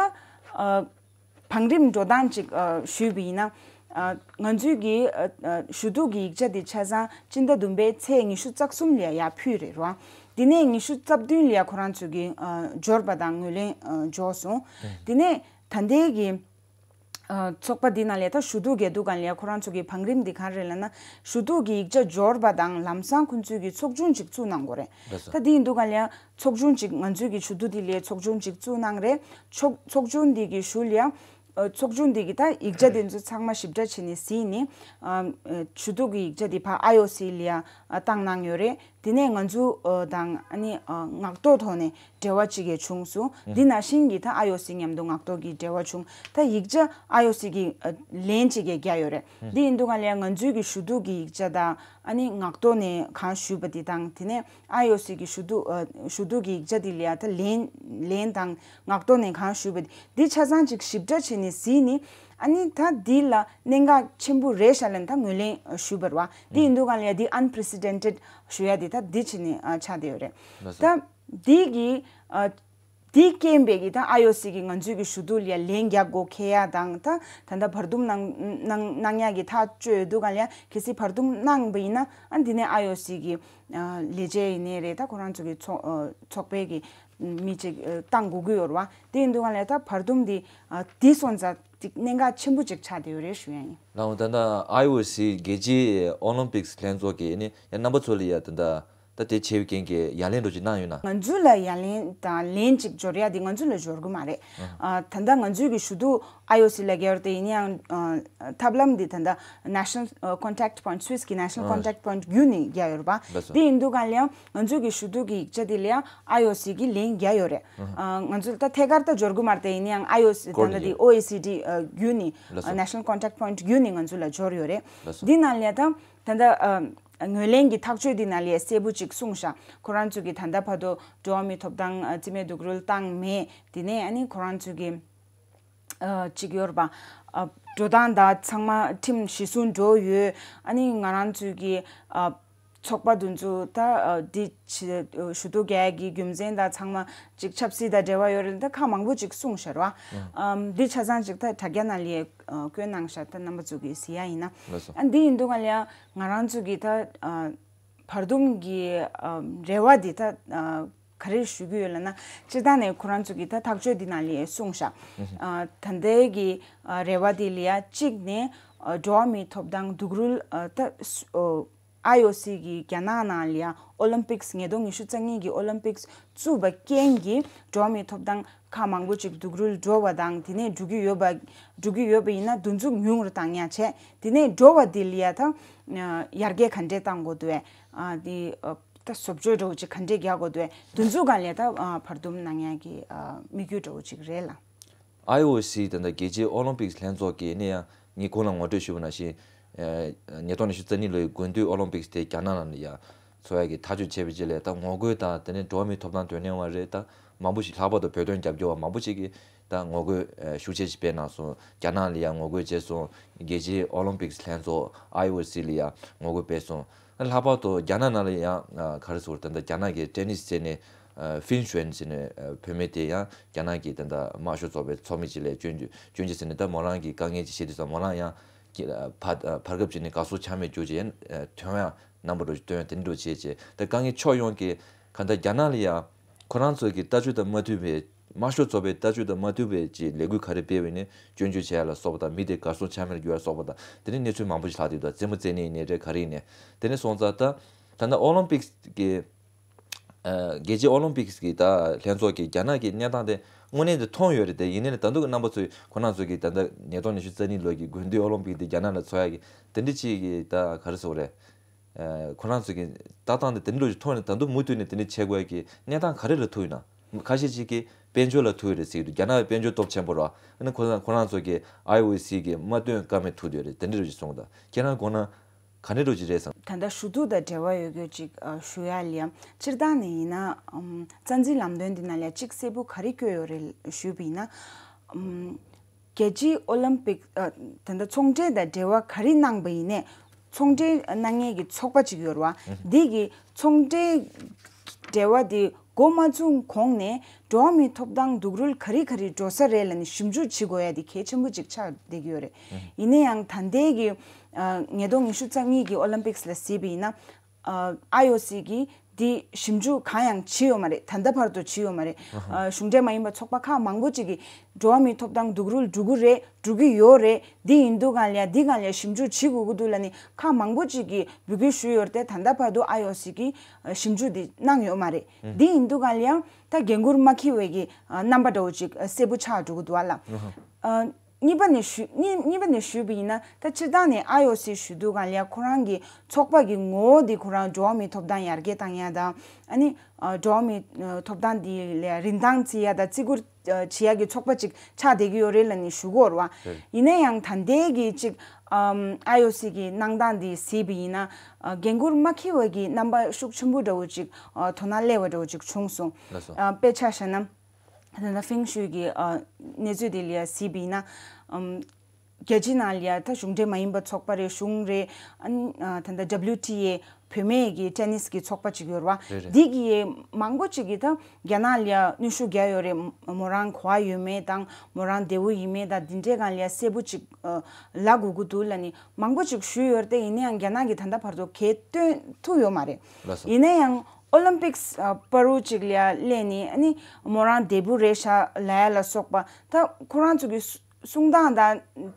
ཨ་བང་རིམ་འགྲོ་སྟངས་ཅིག་ཨ་ཞུས་པ་ཡིན་ན། ཨ་ང་ཚོའི་གི་ཨ་ཨ་ཞུ་གཏུག་གི་ཡིག་ཆ་དེ་ཆ་ཚང་སྤྱི་ཟླ་བདུན་པའི་ཚེས་ཉི་ཤུ་རྩ་གསུམ་ལ་ཡར་ཕུལ་རེད་རོ། དེ་ནས་ཉི་ཤུ་རྩ་བདུན་ལ་ཡར་ཁོ་རང་ཚོས་གི་ཨ་འབྱོར་པ་དང་ངོས་ལེན་ཨ་འབྱོར་སོང་། དེ་ནས་ད་ལྟའི་གི་ཨ་ཚོགས་པ་འདི་ནང་ལ་ད་ཞུ་གཏུག་རྒྱག་དུས་གང་ལ་ཁོ་རང་ཚོ་གི་བང་རིམ་འདི་གང་རེད་ལབ་ན། ཞུ་གཏུག་གི་ཡིག་ཆ་འབྱོར་བ་དང་ལམ་སང་ཁོང་ཚོས་གི་ཚོགས་ཆུང་ཅིག་བཙུགས་གནང་དགོས་རེད། ལགས་སོ། ད་འདི་ཡིན་དུས་གང་ལ་ཚོགས་ཆུང་ཅིག་ང་ཚོས་གི་ཞུ་གཏུག་འདི་ལ་ཚོགས་ཆུང་ཅིག་བཙུགས་གནང་རེད། ཚོགས་ཚོགས་ཆུང་འདི་གི་ཞུ་ལ་ཨ་ཚོགས་ཆུང་འདི་གི་ད་ཡིག་ཆ་དེ་ཚོ་ཚང་མ་ཞིབ་ཕྲ་བྱས་ནས་གཟིགས་ནས་ཨ་ཞུ་གཏུག་གི་ཡིག་ཆ་དེ་ཕར་ཨའི་ཨོ་སི་ལ་ཡ་བཏང་གནང་ཡོད་རེད། དེ་ནས་ང་ཚོ་ཨ་དང་ཨ་ནི་ཨ་ངག་ཐོག་ཐོག་ནས་འབྲེལ་བ་གཅིག་ཡང་བྱུང་སོང་། ཨ་འདི་ནང་བཞིན་གྱི་ད་ཨའི་ཨོ་སི་མཉམ་དུ་ངག་ཐོག་གི་འབྲེལ་བ་བྱུང་། ད་ཡིག་ཆ་ཨའི་ཨོ་སི་གི་ཨ་ལན་གཅིག་ཡང་བརྒྱབ་ཡོད་རེད། ཨ་འདི་ཡིན་དུས་གང་ལ་ང་ཚོའི་གི་ཞུ་གཏུག་གི་ཡིག་ཆ་དང་ཨ་ནི་ངག་ཐོག་ནས་གང་ཞུས་པ་དེ་དང་། དེ་ནས་ཨའི་ཨོ་སི་གི་ཞུ་གཏུག་ཨ་ཞུ་གཏུག་གི་ཡིག་ཆ་དེ་ལ་ཡ་ད་ལན་ལན་དང་ངག་ཐོག་ནས་གང་ཞུས་པ་དེ་འདི་ཆ་ཚང་ཅིག་ཞིབ་ཕྲ་བྱས་ནས་གཟིགས་ནས། ཨ་ནི་ད་འདི་ལ་གནད་འགག་ཆེན་པོ་རེད་ཤག་ལབ་ནས་ད་ངོས་ལེན་ཞུས་པ་རེད་བ། འདི་ཡིན་དུས་གང་ལ་ཡ་འདི་unprecedented ཞུ་ཡ་འདི་ད་འདི་བྱས་ནས་ཨ་ཆགས་བསྡད་ཡོད་རེད། ལགས་སོ། ད་འདི་གི་ཨ་འདི་རྐྱེན་པས་ཀྱི་ད་ཨའི་ཨོ་སི་གི་ང་ཚོའི་གི་ཞུ་གཏུག་ལ་ཡ་ལན་རྒྱག་དགོས་ཁེལ་ཡ་དང་། ད་ད་ལྟ་བར་འདུམ་གནང་གནང་གནང་ཡ་གི་ཐག་གཅོད་ཡོད་དུས་གང་ལ་ཡ་གལ་སྲིད་བར་འདུམ་གནང་པ་ཡིན་ན། ཨ་འདི་ནས་ཨའི་ཨོ་སི་གི་ཨ་ལས་བྱེད་ཡིན་ནའི་རེད། ད་ཁོ་རང་ཚོ་གི་ཚོགས་ཨ་ཚོགས་པའི་གི་མི་ཅིག་ཨ་བཏང་དགོས་ཀྱི་ཡོད་རེད་བ། དེ་ཡིན་དུས་གང་ལ་ད་བར་འདུམ་འདི་ཨ་འདི་སོང་ཙང་ཅིག་གནད་འགག་ཆེན་པོ་ཅིག་ཆགས་བསྡད་ཡོད་རེད་ཞུ་ཡ་ཡིན། ལགས་འོང་། ད་ལྟ་ཨའི་ཨོ་སི་རྒྱལ་སྤྱིའི་ཨོ་ལིམ་པིག་ལྷན་ཚོགས་ཀྱིས་ནི་ཡང་རྣམ་པ་ཚོ་ལ་ཡ་ད་ལྟ་ད་དེ་བྱས་པའི་རྐྱེན་གྱིས་ཡ་ལན་འདྲ་ཅིག་གནང་ཡོད་ན། ང་ཚོ་ལ་ཡ་ལན་དང་ལན་ཅིག་འབྱོར་ཡ་དེ་ང་ཚོ་ལ་འབྱོར་གི་མ་རེད། ཨ་ད་ལྟ་ང་ཚོའི་གི་ཞུ་གཏུག་ཨའི་ཨོ་སི་ལ་རྒྱག་ཡོད་རེད་དེ། ཡིན་ཡང་ཨ་ཐབས་ལམ་འདི་ད་ལྟ་National Contact Point Swiss གི་National Contact Point བརྒྱུད་ནས་རྒྱག་ཡོད་རེད་པ། ལགས་སོ། དེ་ཡིན་དུས་གང་ལ་ཡང་ང་ཚོའི་གི་ཞུ་གཏུག་གི་ཡིག་ཆ་དེ་ལ་ཡང་ཨའི་ཨོ་སི་གི་ལན་རྒྱག་ཡོད་རེད། ཨ་ང་ཚོ་ད་ཐད་ཀར་ད་འབྱོར་གི་མ་རེད་དེ། ཡིན་ཡང་ཨའི་ཨོ་སི་ད་ལྟ་དེ་ཨོ་ཨི་སི་ཌི་བརྒྱུད་ནས། ལགས་སོ། National Contact Point བརྒྱུད་ནས་ང་ཚོ་ལ་འབྱོར་ཡོད་རེད། ལགས་སོ། འདི་ནང་ལ་ཡང་ད་ད་ལྟ་ཨ་ངོས་ལེན་གྱི་ཐག་གཅོད་འདི་ནང་ལ་ཡང་གསལ་པོ་ཅིག་གསུངས་ཤག་ཁོ་རང་ཚོ་གི་ད་ལྟ་བར་དུ་འགྲོ་བ་མིའི་ཐོབ་ཐང་ཨ་རྩིས་མེད་རྡོག་རོལ་བཏང་མེད། དེ་ནས་ཨ་ནི་ཁོ་རང་ཚོ་གི་ཨ་ཅིག་ཡོད་རེད་པ། ཨ་འགྲོ་སྟངས་དང་ཚང་མ་ཁྲིམས་གཞིར་བཟུང་འགྲོ་ཡོད། ཨ་ནི་ང་རང་ཚོའི་གི་ཨ་ཚོགས་པ་དེ་ཚོ་ད་ཨ་འདི་ཕྱི་ཞུ་གཏུག་རྒྱག་གི་རྒྱུ་མཚན་དང་ཚང་མ་ཅིག་ཆབ་སྲིད་དང་འབྲེལ་བ་ཡོད་རེད། ད་ཁག་མང་པོ་ཅིག་གསུངས་ཤག་རེད་བ། ཨམ་འདི་ཆ་ཚང་ཅིག་ད་དྲ་རྒྱ་ནང་ལ་ཡ་ཨ་བཀོད་གནང་ཤག་ད་རྣམ་པ་ཚོ་གི་གཟིགས་ཡ་ཡིན་ན། ལགས་སོ། ཨ་འདི་ཡིན་དུས་གང་ལ་ཡ་ང་རང་ཚོ་གི་ད་ཨ་བར་འདུམ་གྱི་ཨ་རེ་བ་འདི་ད་ཨ་ག་རེ་ཞུ་གི་ཡོད་ལབ་ན། སྤྱིར་བཏང་ནས་ཁོ་རང་ཚོ་གི་ད་ཐག་གཅོད་འདི་ནང་ལ་ཡ་གསུངས་ཤག་ཨ་ད་ལྟའི་གི་ཨ་རེ་བ་འདི་ལ་ཡ་གཅིག་ནས་ཨ་འགྲོ་བ་མིའི་ཐོབ་ཐང་རྡོག་རོལ་ཨ་ད་སུ་ཨོ་ཨའི་ཨོ་སི་གི་རྒྱ་ནག་ནང་ལ་ཡ་ཨོ་ལིམ་པིག་སི་ཉིས་སྟོང་ཉི་ཤུ་རྩ་གཉིས་ཀྱི་ཨོ་ལིམ་པིག་སི་བཙུགས་པ་རྐྱེན་གྱིས་འགྲོ་བ་མིའི་ཐོབ་ཐང་ཁག་མང་པོ་ཅིག་རྡོག་རོལ་འགྲོ་བ་དང་། དེ་ནས་འགྲོ་གི་ཡོད་པ་འགྲོ་གི་ཡོད་པ་ཡིན་ན་འདི་ཚོ་ཉུང་རུ་བཏང་ཡ་བྱས། དེ་ནས་འགྲོ་བ་འདི་ལ་ཡ་ད་ཡར་རྒྱས་ག་འདྲས་བཏང་དགོས་འདུག་ཨ་འདི་ཨ་ད་བཟོ་བཅོས་འདྲ་བོ་ཅིག་ག་འདྲས་རྒྱག་དགོས་འདུག་ཨ། འདི་ཚོ་སྒང་ལ་ད་ཨ་བར་འདུམ་གནང་ཡ་གི་ཨ་དམིགས་ཡུལ་འདྲ་བོ་ཅིག་རེད་ལ། ཨའི་ཨོ་སི་དང་། ད་རྒྱལ་སྤྱིའི་ཨོ་ལིམ་པིག་ལྷན་ཚོགས་ཀྱིས་ནི་ཡང་ངས་གོང་ལ་ངོ་སྤྲོད་ཞུས་པ་ནང་བཞིན། ཨ་ཉིས་སྟོང་ཉི་ཤུ་རྩ་གཉིས་ལོའི་དགུན་དུས་ཨོ་ལིམ་པིག་དེ་རྒྱ་ནག་ནང་ལ་ཡ་འཚོགས་ཡ་གི་ཐག་གཅོད་བྱས་པའི་རྗེས་ལ། ད་ངོ་རྒོལ་དང་དེ་ནས་འགྲོ་བ་མིའི་ཐོབ་ཐང་དོན་གཉེར་བ་རེད། ད་མང་པོ་ཞིག་ལྷག་པར་དུ་བོད་དོན་རྒྱབ་སྐྱོར་བ་མང་པོ་ཞིག་གིས་ད་ངོ་རྒོལ་ཨ་ཤུགས་ཆེ་ཞིག་སྤེལ་གནང་སོང་། རྒྱ་ནག་ལ་ཡ་ངོ་རྒོལ་བྱས་སོང་། རྒྱལ་སྤྱིའི་ཨོ་ལིམ་པིག་ལྷན་ཚོགས་ཨའི་ཨོ་སི་ལ་ཡ་ངོ་རྒོལ་སྤེལ་སོང་། ལྷག་པར་དུ་རྒྱ་ནག་ནང་ལ་ཡང་ཨ་ག་རེ་ཟེར། ད་ལྟ་རྒྱ་ནག་གི་ཏེ་ནིས་ཟེར་ནས་ཨ་ཧྥིན་ཞུན་ཟེར་ནས་ཨ་བུད་མེད་དེ་ཡང་རྒྱ་ནག་གི་ད་ལྟ་དམར་ཤོག་ཚོགས་པའི་ཚོགས་མི་ཅིག་ལ་སྐྱོན་བརྗོད་སྐྱོན་བརྗོད་ཟེར་ནས། ད་མོ་རང་གི་དཀའ་ངལ་ཅིག་བཤད་དུས་ཙང་མོ་རང་ཡང་ཀྱི་ཨ་བར་ཨ་བར་སྐབས་ཅིག་ནས་དགའ་བསུ་ཆ་མེད་གྱུར་བྱས་ཨ་ཐོན་ཡ་རྣམ་པ་འདྲ་ཅིག་སྟོན་ཡ་དེ་འདྲ་བྱས་བྱས། ད་དཀའ་ངལ་ཕྱོགས་ཡོངས་ཀྱི་གང་ལྟར་རྒྱ་ནག་ལ་ཡང་ཁོ་རང་ཚོ་གི་ལྟ་སྤྱོད་དང་མ་མཐུན་པའི། དམར་ཤོག་ཚོགས་པའི་ལྟ་སྤྱོད་དང་མ་མཐུན་པའི་ཅིག་ལས་འགུལ་ག་རེ་སྤེལ་བ་ཡིན་ནའི་སྐྱོན་བརྗོད་བྱེད་ཡ་ལ་སོགས་པ་དང་། མི་དེ་དགའ་བསུ་ཆ་མེད་འགྱུར་ཡ་སོགས་པ་དང་། དེ་ནས་གནས་ཚུལ་མང་པོ་ཞིག་ལྷག་བསྡད་འདུག་རྩེད་མོ་རྩེ་ནི་ཡིན་ནའི་རེད། ག་རེ་ཡིན་ནའི། དེ་ནས་སོང་ཙང་ད་ད་ལྟ་ཨོ་ལིམ་པིག་གི་ཨ་རྒྱལ་སྤྱིའི་ཨོ་ལིམ་པིག་གི་ད་ལྷན་ཚོགས་ཀྱིས་རྒྱ་ནག་གི་གནས་སྟངས་དེ་དངོས་གནས་དེ་མཐོང་ཡོད་རེད་དེ། ཡིན་ནའི་ད་དུང་གི་རྣམ་པ་ཚོས་ཁོ་རང་ཚོ་གི་ད་ལྟ་ཉིས་སྟོང་ཉི་ཤུ་རྩ་གཉིས་ལོ་གི་དགུན་དུས་ཨོ་ལིམ་པིག་དེ་རྒྱ་ནག་ལ་འཚོགས་ཡ་གི་དེ་འདྲ་ཅིག་གི་ད་ག་རེ་ཟེར་དགོས་རེད། ཨ་ཁོ་རང་ཚོ་གི་ལྟ་སྟངས་དེ་དེ་འདྲ་ཅིག་མཐོང་ནས་ད་དུང་མུ་མཐུད་ནས་དེ་འདྲ་བྱེད་དགོས་ཡ་གི་གནས་སྟངས་ག་རེ་ལ་ཐུག་ཡོད་ན། ཁ་ཤས་ཅིག་གིས་ དཔལ་འབྱོར་ལ་ཐུག་ཡོད་རེད་ཟེར་གྱི་འདུག་རྒྱ་ནག་གི་དཔལ་འབྱོར་སྟོབས་ཆེན་པོ་རེད་བ། ཨ་ནི་ཁོ་རང་ཁོ་རང་ཚོ་གི་ཨའི་ཨོ་སི་གི་མ་བཏོན་ཀ་མེད་ཐུག་བསྡད་ཡོད་རེད། དེ་འདྲ་རུ་ཅིག་གསུངས་དང་། ཁྱེད་རང་དགོངས་ན་ག་འདྲ་རུ་ཅིག་རེད་བསམ། ད་ལྟ་ཞུ་གཏུག་དང་འབྲེལ་བ་ཡོད་རྒྱུ་ཅིག་ཨ་ཞུ་ཡ་ལ་ཡ། སྤྱིར་བཏང་ནས་ཡིན་ན་ཨམ་རྩ་འཛིན་ལམ་སྟོན་འདི་ནང་ལ་ཡ་གཅིག་གསལ་པོ་ག་རེ་བཀོད་ཡོད་རེད་ཞུས་པ་ཡིན་ན། ཨམ་རྒྱལ་སྤྱིའི་ཨོ་ལིམ་པིག་ཨ་ད་ལྟ་ཚོང་འབྲེལ་དང་འབྲེལ་བ་ག་རེ་གནང་པ་ཡིན་ནའི། ཚོང་འབྲེལ་གནང་མཁན་གྱི་ཚོགས་པ་ཅིག་ཡོད་རེད་བ། འདི་གི་ཚོང་འབྲེལ་འབྲེལ་བ་དེ་འགོ་མ་བཙུགས་གོང་ནས་འགྲོ་བ་མིའི་ཐོབ་ཐང་སྡུག་རུལ་ག་རེ་ག་རེ་འགྲོ་ས་རེད་ལབ་ནས་ཞིབ་འཇུག་བྱེད་དགོས་ཡ་དེ་གལ་ཆེན་པོ་ཅིག་ཆགས་བསྡད་ཀྱི་ཡོད་རེད། ཡིན་ན་ཡང་ད་ལྟའི་གི་ཨ་ཉིས་སྟོང་ཉི་ཤུ་རྩ་གཉིས་ཀྱི་ཨོ་ལིམ་པིག་སི་ལ་གཟིགས་པ་ཡིན་ན། ཨ་ཨའི་ཨོ་སི་གིས་འདི་ཞིབ་འཇུག་གང་ཡང་བྱས་ཡོད་མ་རེད། ད་ལྟ་བར་དུ་བྱས་ཡོད་མ་རེད། ཨ་གཞུང་འབྲེལ་མ་ཡིན་པ་ཚོགས་པ་ཁག་མང་པོ་ཅིག་གིས་འགྲོ་བ་མིའི་ཐོབ་ཐང་སྡུག་རུལ་འགྲོ་གི་རེད། འགྲོ་གི་ཡོད་རེད། འདི་ཡིན་དུས་གང་ལ་ཡ་འདི་གང་ལ་ཡ་ཞིབ་འཇུག་བྱེད་དགོས་ཀྱི་འདུག་ལབ་ནས་ཁག་མང་པོ་ཅིག་གིས་འབོད་སྐུལ་ཞུས་ཡོད་རེད་དེ། ད་ལྟ་བར་དུ་ཨའི་ཨོ་སི་གིས་ཞིབ་འཇུག་འདི་གནང་ཡོད་མ་རེད། འདི་ཡིན་དུས་གང་ལ་ཡ་ད་འགན་འཁུར་མ་འཁྱེར་བའི་གི་རྣམ་པ་འདྲ་བོ་ཅིག་གསལ་པོ་ཆགས་འགྲོ་གི་འདུག་ཨ་ལ། གཉིས་པ་ནས་ཞུ་གཉིས་གཉིས་པ་ནས་ཞུས་པ་ཡིན་ན། ད་སྤྱིར་བཏང་ནས་ཨའི་ཨོ་སི་ཞུ་དུས་གང་ལ་ཡ་ཁོ་རང་གི་ཚོགས་པ་གི་ངོ་བོ་འདི་ཁོ་རང་འགྲོ་བ་མིའི་ཐོབ་ཐང་ཡར་རྒྱས་བཏང་ཡ་དང་། ཨ་ནི་ཨ་འགྲོ་བ་མིའི་ཨ་ཐོབ་ཐང་འདི་ལ་རིན་ཐང་བརྩི་ཡ་དང་བརྩི་བཀུར་ཨ་བྱེད་ཡ་གི་ཚོགས་པ་ཅིག་ཆགས་བསྡད་ཀྱི་ཡོད་རེད་ལབ་ནས་ཞུ་གི་ཡོད་རེད་བ། ཡིན་ན་ཡང་ད་ལྟའི་གི་ཅིག་ཨམ་ཨའི་ཨོ་སི་གི་གནང་སྟངས་འདི་གཟིགས་པ་ཡིན་ན། ཨ་འགན་འཁུར་མ་འཁྱེར་བ་གི་རྣམ་པ་ཤུགས་ཆེན་པོ་འདྲ་བོ་ཅིག་ཨ་དོ་སྣང་སླེབས་པ་འདྲ་བོ་ཅིག་བྱུང་སོང་། ལགས་སོ། ཨ་དཔེ་ཆ་བཞག་ན། ད་ལྟ་ཧྥིང་ཤུའི་གི་ཨ་གནས་ཚུལ་དེ་ལ་ཡ་གཟིགས་པ་ཡིན་ན། ཨམ་རྒྱལ་སྤྱི་ནང་ལ་ཡ་ད་གཞུང་འབྲེལ་མ་ཡིན་པ་ཚོགས་པ་རེད། གཞུང་རེད། ཨ་ནི་ཨ་ད་ལྟ་W T A བུད་མེད་ཀྱི་ཊེ་ནིས་ཀྱི་ཚོགས་པ་ཅིག་ཡོད་རེད་བ། རེད་རེད། འདི་གི་མང་པོ་ཅིག་གིས་ད་རྒྱ་ནག་ལ་ཡ་ནུས་ཤུགས་རྒྱག་ཡོད་རེད། མོ་རང་གོ་བ་ཡོད་མེད་དང་མོ་རང་བདེ་བོ་ཡིན་མེད་དང་འདི་འདྲའི་སྒང་ལ་ཡ་གསལ་པོ་ཅིག་ཨ་ལབ་དགོས་ཀྱི་འདུག་ལབ་ནི་མང་པོ་ཅིག་ཞུས་ཡོད་རེད་དེ། ཡིན་ན་ཡང་རྒྱ་ནག་གིས་ད་ལྟ་བར་དུ་གང་ཡང་སྟོན་ཐུབ་ཡོད་མ་རེད། ལགས་སོ། ཡིན་ན་ཡང་། ཨོ་ལིམ་པིག་སི་ཨ་བར་དུ་ཅིག་ལ་སླེབས་ནས་ཨ་ནི་མོ་རང་བདེ་པོ་རེད་ཤག་ལབ་ཡ་ལ་སོགས་པ། ད་ཁོ་རང་ཚོ་གི་གསུ་གསུང་སྟངས་དང་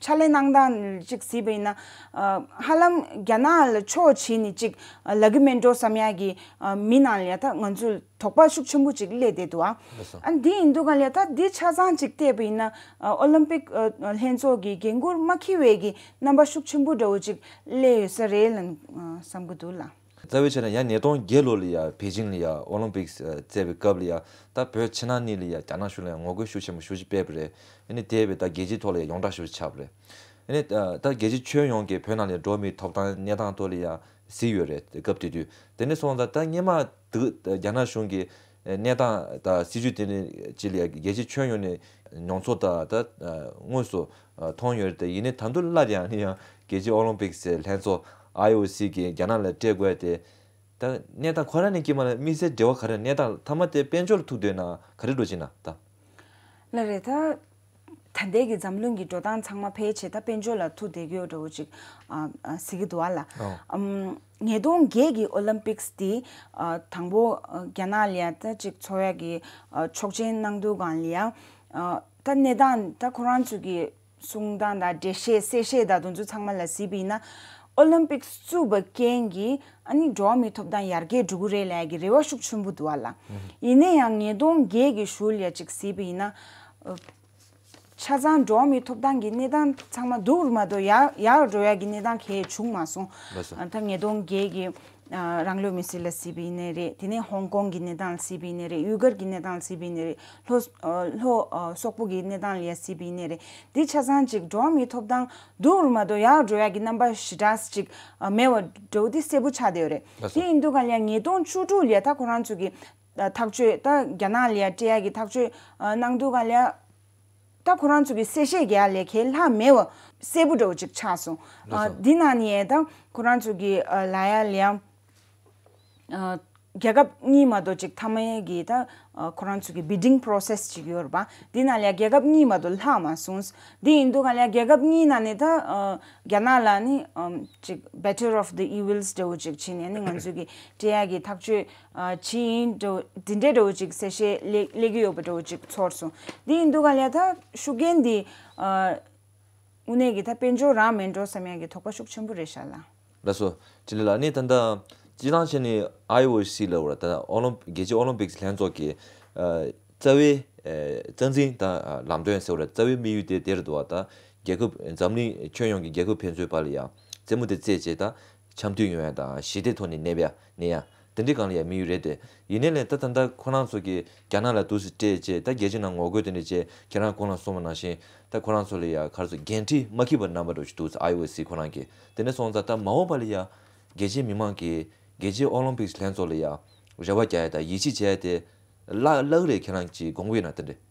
ཕྱག་ལས་གནང་སྟངས་ཅིག་གཟིགས་པ་ཡིན་ན། ཨ་ཧ་ལམ་རྒྱ་ནག་ལ་ཕྱོགས་བྱས་ནས་ཅིག་ཨ་ལབ་ཀྱི་མེད་འགྲོ་བསམ་ཡ་གི་ཨ་མི་ནང་ལ་ཡ་ད་ང་ཚོས་དོགས་པ་ཤུགས་ཆེན་པོ་ཅིག་སླེབས་བསྡད་འདུག་ཨ། ལགས་སོ། ཨ་འདི་ཡིན་དུས་ག་ལ་ད་འདི་ཆ་ཚང་ཅིག་བལྟས་པ་ཡིན་ན། ཨ་ཨོ་ལིམ་པིག་ཨ་ལྷན་ཚོགས་ཀྱི་འགན་འཁུར་མ་འཁྱེར་བའི་གི་རྣམ་པ་ཤུགས་ཆེན་པོ་འདྲ་བོ་ཅིག་སླེབས་ཡོད་ས་རེད་ལ་བསམ་གྱི་འདུག་ལ། རྩ་བའི་ཆ་ནས་ཡང་ཉིས་སྟོང་བརྒྱད་ལོ་ལ་ཡ་པེ་ཅིང་ལ་ཡ་ཨོ་ལིམ་པིག་སི་རྩེད་པའི་སྐབས་ལ་ཡ་ད་བོད་ཕྱི་ནང་གཉིས་ལ་ཡ་རྒྱ་ནག་གཞུང་ལ་ཡ་ངོ་རྒོལ་ཤུགས་ཆེན་པོ་ཤུགས་ཆེ་སྤེལ་བ་རེད། ཨ་ནི་དེ་བས་ད་རྒྱལ་སྤྱིའི་ཐོག་ལ་ཡ་ཡོངས་གྲགས་ཤུགས་ཆེ་ཆགས་པ་རེད། ཨ་ནི་ད་ད་རྒྱལ་སྤྱིའི་ཁྱོན་ཡོངས་ཀྱི་བོད་ནང་ལ་ཡ་འགྲོ་བ་མིའི་ཐོབ་ཐང་གནས་སྟངས་ཐོག་ལ་ཡ་གཟིགས་ཡོད་རེད། སྐབས་དེ་དུས་དེ་ནས་བཟུང་ད་ད་སྔོན་མ་དུས་རྒྱ་ནག་གཞུང་གི་གནས་སྟངས་དང་སྲིད་ཇུས་དེ་ནི་ཅི་ལ་ཡ་རྒྱལ་སྤྱིའི་ཁྱོན་ཡོངས་ནས་མྱོང་ཚོར་དང་ད་དངོས་སུ་མཐོང་ཡོད་རེད་དེ། ཡིན་ནའི་ད་དུང་སླར་ཡང་ནི་ཡང་རྒྱལ་སྤྱིའི་ཨོ་ལིམ་པིག་སི་ལྷན་ཚོགས་ཨའི་ཨོ་སི་གིས་རྒྱ་ནག་ལ་སྤྲད་དགོས་ཏེ། ད་གནས་སྟངས་ཁོ་རང་ནས་ཀྱི་མ་ལ་དམིགས་བསལ་འབྲེལ་བ་ག་རེ། གནས་སྟངས་མཐའ་མ་དེ་དཔལ་འབྱོར་ལ་ཐུག་འདོད་ན་ག་རེ་འགྲོ་ཅི་ན་ད། ལ་རེད་ད། ད་ལྟའི་གི་འཛམ་གླིང་གི་འགྲོ་སྟངས་ཚང་མ་ཕལ་ཆེར་ད་དཔལ་འབྱོར་ལ་ཐུག་བསྡད་ཀྱི་ཡོད་འདྲ་བོ་ཅིག་ཨ་ཨ་གཟིགས་ཀྱི་འདུག་ཨ་ལ། ཨོ། ཨམ་ཉིས་སྟོང་བརྒྱད་ཀྱི་ཨོ་ལིམ་པིག་སི་དེ་ཨ་དང་པོ་ཨ་རྒྱ་ནག་ལ་ཡ་ད་ཅིག་ཚོགས་ཡ་གི་ཨ་ཆོག་མཆན་གནང་དུས་སྒང་ལ་ཡ་ཨ་ད་གནས་སྟངས་ད་ཁོ་རང་ཚོ་གི་གསུང་སྟངས་དང་འགྲེལ་བཤད་གསལ་བཤད་དང་དེ་ཚོ་ཚང་མ་ལ་གཟིགས་པ་ཡིན་ན། ཨོ་ལིམ་པིག་སི་བཙུགས་པ་རྐྱེན་གྱིས་ཨ་ནི་འགྲོ་བ་མིའི་ཐོབ་ཐང་ཡར་རྒྱས་འགྲོ་གི་རེད་ལབ་ཡ་གི་རེ་བ་ཤུགས་ཆེན་པོ་འདུག་ཨ་ལ། ཡིན་ན་ཡང་ཉིས་སྟོང་བརྒྱད་ཀྱི་གཞུག་ལ་ཅིག་གཟིགས་པ་ཡིན་ན། ཨ་ཆ་ཚང་འགྲོ་བ་མིའི་ཐོབ་ཐང་གི་གནས་སྟངས་ཚང་མ་སྡུག་རུ་མ་གཏོགས་ཡར་ཡར་འགྲོ་ཡ་གི་གནས་སྟངས་གང་ཡང་བྱུང་མ་སོང་། ལགས་སོ། ཨ་ད་ཉིས་སྟོང་བརྒྱད་ཀྱི་ཨ་རང་ལུས་མེར་སྲེག་ལ་གཟིགས་པ་ཡིན་ནའི་རེད། དེ་ནས་ཧོང་ཀོང་གི་གནས་སྟངས་ལ་གཟིགས་པ་ཡིན་ནའི་རེད། ཡུ་གུར་གྱི་གནས་སྟངས་ལ་གཟིགས་པ་ཡིན་ནའི་རེད། ལྷོ་ཨ་ལྷོ་ཨ་སོག་པོ་གི་གནས་སྟངས་ལ་ཡ་གཟིགས་པ་ཡིན་ནའི་རེད། འདི་ཆ་ཚང་ཅིག་འགྲོ་བ་མིའི་ཐོབ་ཐང་སྡུག་རུ་མ་གཏོགས་ཡར་འགྲོ་ཡ་གི་རྣམ་པ་ཞེ་དྲག་ཅིག་ཨ་མེད་པ་འདྲ་བོ་འདི་གསལ་པོ་ཆགས་བསྡད་ཡོད་རེད། ལགས་སོ། དེ་ཡིན་དུས་ག་ལ་ཡ་ཉིས་སྟོང་བཅུ་དྲུག་ལ་ཡ་ད་ཁོ་རང་ཚོ་གི་ཨ་ཐག་གཅོད་ད་རྒྱ་ནག་ལ་ཡ་སྤྲད་ཡ་གི་ཐག་གཅོད་ཨ་གནང་དུས་ག་ལ་ཡ། ད་ཁོ་རང་ཚོ་གི་གསལ་བཤད་རྒྱག་ཡ་ལས་གལ་ལྷག་མེད་པ་གསལ་པོ་འདྲ་བོ་ཅིག་ཆགས་སོང་། ལགས་སོ། ཨ་འདི་ནང་ནས་ད་ཁོ་རང་ཚོ་གི་ཨ་ལབ་ཡ་ལ་ཡ་ཨ་རྒྱལ་ཁབ་གཉིས་མ་གཏོགས་ཅིག་མཐའ་མའི་གི་ད་ཨ་ཁོ་རང་ཚོ་གི་བི་ཌིང་པོ་རོ་སེ་སི་ཅིག་ཡོད་རེད་པ། འདི་ནང་ལ་ཡ་རྒྱལ་ཁབ་གཉིས་མ་གཏོགས་ལྷག་མ་སོང་། འདི་ཡིན་དུས་ག་ལ་ཡ་རྒྱལ་ཁབ་གཉིས་ནང་ནས་ད་ཨ་རྒྱ་ནག་ལ་ནི་ཨམ་ཅིག་better of the evils འདྲ་བོ་ཅིག་བྱས་ནས་ནི་ང་ཚོ་གི་སྤྲད་ཡ་གི་ཐག་གཅོད་ཨ་ཇི་ཡིན་འགྲོ་འདི་འདྲའི་འགྲོ་ཅིག་གསལ་བཤད་སླེ་སླེབས་ཀྱི་ཡོད་པ་འགྲོ་ཅིག་ཚོར་སོང་། འདི་ཡིན་དུས་ག་ལ་ཡ་ད་ཤུགས་རྐྱེན་འདི་ཨ་དངོས་གནས་ཀྱི་ད་དཔལ་འབྱོར་རང་མེད་འགྲོ་བསམ་ཡ་གི་དོགས་པ་ཤུགས་ཆེན་པོ་རེད་ཤག་ལ། ལགས་སོ། ཅི་ལི་ལགས་ནི་ད་ལྟ་སྤྱི་བཏང་བྱས་ནས་ཨའི་ཨོ་སི་ལབ་པ་ད་ཨོ་ལིམ་རྒྱལ་སྤྱིའི་ཨོ་ལིམ་པིག་ལྷན་ཚོགས་ཀྱི་ཨ་རྩ་བའི་ཨ་རྩ་འཛིན་ད་ལམ་སྟོན་ཟེར་བ་རེད། རྩ་བའི་དམིགས་ཡུལ་དེ་དེ་རེད་འདུག་བ། ད་རྒྱལ་ཁབ་འཛམ་གླིང་ཁྱོན་ཡོངས་ཀྱི་རྒྱལ་ཁབ་ཕན་ཚུན་བར་ལ་ཡང་རྩེད་མོ་དེ་རྩེད་བྱས་ད་འཆམ་མཐུན་ཡོང་ཡ་དང་ཞི་བདེ་ཐོག་ནས་གནས་པ་ཡ་གནས་ཡ། དེ་འདྲའི་སྒང་ལ་ཡང་མི་ཡོད་རེད་དེ། ཡིན་ནའི་ལས་ད་ད་ལྟ་ཁོ་རང་ཚོ་གིས་རྒྱ་ནག་ལ་འདུག་སེ་སྤྲད་བྱས། ད་རྒྱལ་སྤྱི་ནང་ངོ་རྒོལ་དེ་འདྲ་བྱས། ཁྱེད་རང་གོང་ལ་གསུངས་པ་ནང་བཞིན་ད་ཁོ་རང་ཚོ་ལ་ཡང་ག་རེ་ཟེར། འགན་འཁྲི་མ་འཁྱེར་བར་རྣམ་པ་འདྲ་ཞིག་འདུག་ཟེར། ཨའི་ཨོ་སི་ཁོ་རང་གིས། དེ་འདྲ་སོང་ཙང་ད་མ་འོངས་པ་ལ་ཡང་རྒྱལ་སྤྱིའི་མི་མང་གིས་རྒྱལ་སྤྱིའི་ཨོ་ལིམ་པིག་ལྷན་ཚོགས་ལ་ཡང་རེ་བ་རྒྱག་ཡ་དང་ཡིད་ཆེས་བྱས་ཏེ་བརླག་བརླག་རེད། ཁྱེད་རང་གིས་དགོངས་ཀྱི་ཡོད་ན་དེ་འདྲས།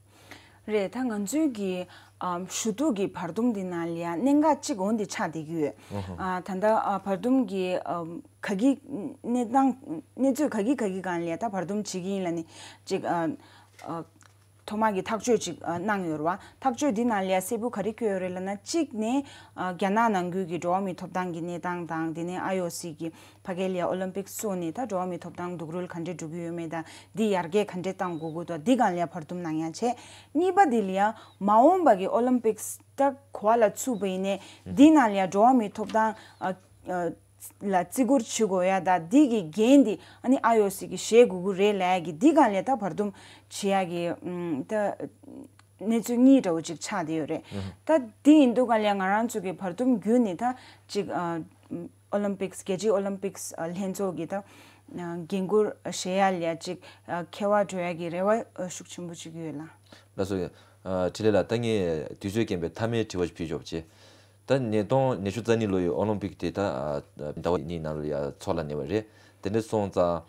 རེད། ད་ང་ཚོའི་གི་ཨམ་ཞུ་གཏུག་གི་བར་འདུམ་འདི་ནང་ལ་ཡང་གནད་འགག་གཅིག་འོ་འདི་ཆགས་བསྡད་ཀྱི་ཡོད། ཨ་ད་ལྟ་ཨ་བར་འདུམ་གི་ཨམ་ག་གི་གནས་སྟངས་གནས་ཚུལ་ག་གི་ག་གི་སྒང་ལ་ཡང་ད་བར་འདུམ་བྱེད་ཀྱི་ཡིན་ལབ་ནས་གཅིག་ཨ་ཨ་ཐོག་མ་གི་ཐག་གཅོད་ཅིག་ཨ་གནང་ཡོད་རེད་བ། ཐག་གཅོད་འདི་ནང་ལ་ཡང་གསལ་པོ་ག་རེ་བཀོད་ཡོད་རེད་ལབ་ན། གཅིག་ནས་ཨ་རྒྱ་ནག་ནང་ཁུལ་གྱི་འགྲོ་བ་མིའི་ཐོབ་ཐང་གི་གནས་སྟངས་དང་། དེ་ནས་ཨའི་ཨོ་སི་གི་ཕ་གི་ལ་ཡ་ཨོ་ལིམ་པིག་སོགས་ནས་ད་འགྲོ་བ་མིའི་ཐོབ་ཐང་སྡུག་རུལ་ག་འདྲས་འགྲོ་གི་ཡོད་མེད་དང་། འདི་ཡར་རྒྱས་ག་འདྲས་གཏང་དགོས་ཀྱི་འདུག་འདི་སྒང་ལ་ཡ་བར་འདུམ་གནང་ཡ་བྱས། གཉིས་པ་འདི་ལ་ཡ་མ་འོངས་པ་གི་ཨོ་ལིམ་པིག་ད་གོ་བ་ལ་ཚུད་པ་ཡིན་ནའི་འདི་ནང་ལ་ཡ་འགྲོ་བ་མིའི་ཐོབ་ཐང་ཨ་ཨ་ལ་བརྩི་བཀུར་བྱེད་དགོས་ཡ་དང་། འདི་གི་འགན་འདི་ཨ་ནི་ཨའི་ཨོ་སི་གིས་བཞེས་དགོས་ཀྱི་རེད་ལབ་ཡ་གི་འདི་སྒང་ལ་ཡ་ད་བར་འདུམ་བྱེད་ཡ་གི་ཨམ་ད་གནས་ཚུལ་གཉིས་འདྲ་བོ་ཅིག་ཆགས་བསྡད་ཡོད་རེད། ད་དེ་ཡིན་དུས་སྒང་ལ་ཡ་ང་རང་ཚོ་གི་བར་འདུམ་བརྒྱུད་ནས་ད་ཅིག་ཨ་ཨོ་ལིམ་པིག་རྒྱལ་སྤྱིའི་ཨོ་ལིམ་པིག་ཨ་ལྷན་ཚོགས་ཀྱི་ད་ཨ་འགན་འཁུར་བཞེས་ཡ་ལ་ཡ་ཅིག་ཨ་ཁྱད་པར་འགྲོ་ཡ་གི་རེ་བ་ཨ་ཤུགས་ཆེན་པོ་ཅིག་ཡོད་ལ། ལགས་སོ། ཨ་འཕྲིན་ལས་ལགས། ད་ངས་དུས་ཚོད་རྐྱེན་པས་མཐའ་མའི་དྲི་བ་ཞིག་ཕུལ་ཆོག་པ་བྱེད། ད་ཉིས་སྟོང་ཉི་ཤུ་རྩ་གཉིས་ལོ་ཡི་ཨོ་ལིམ་པིག་དེ་ད་ཨ་ཟླ་བ་གཉིས་ནང་ལ་ཡ་འཚོགས་ལ་ཉེ་བ་རེད། དེ་འདྲ་སོང་ཙང་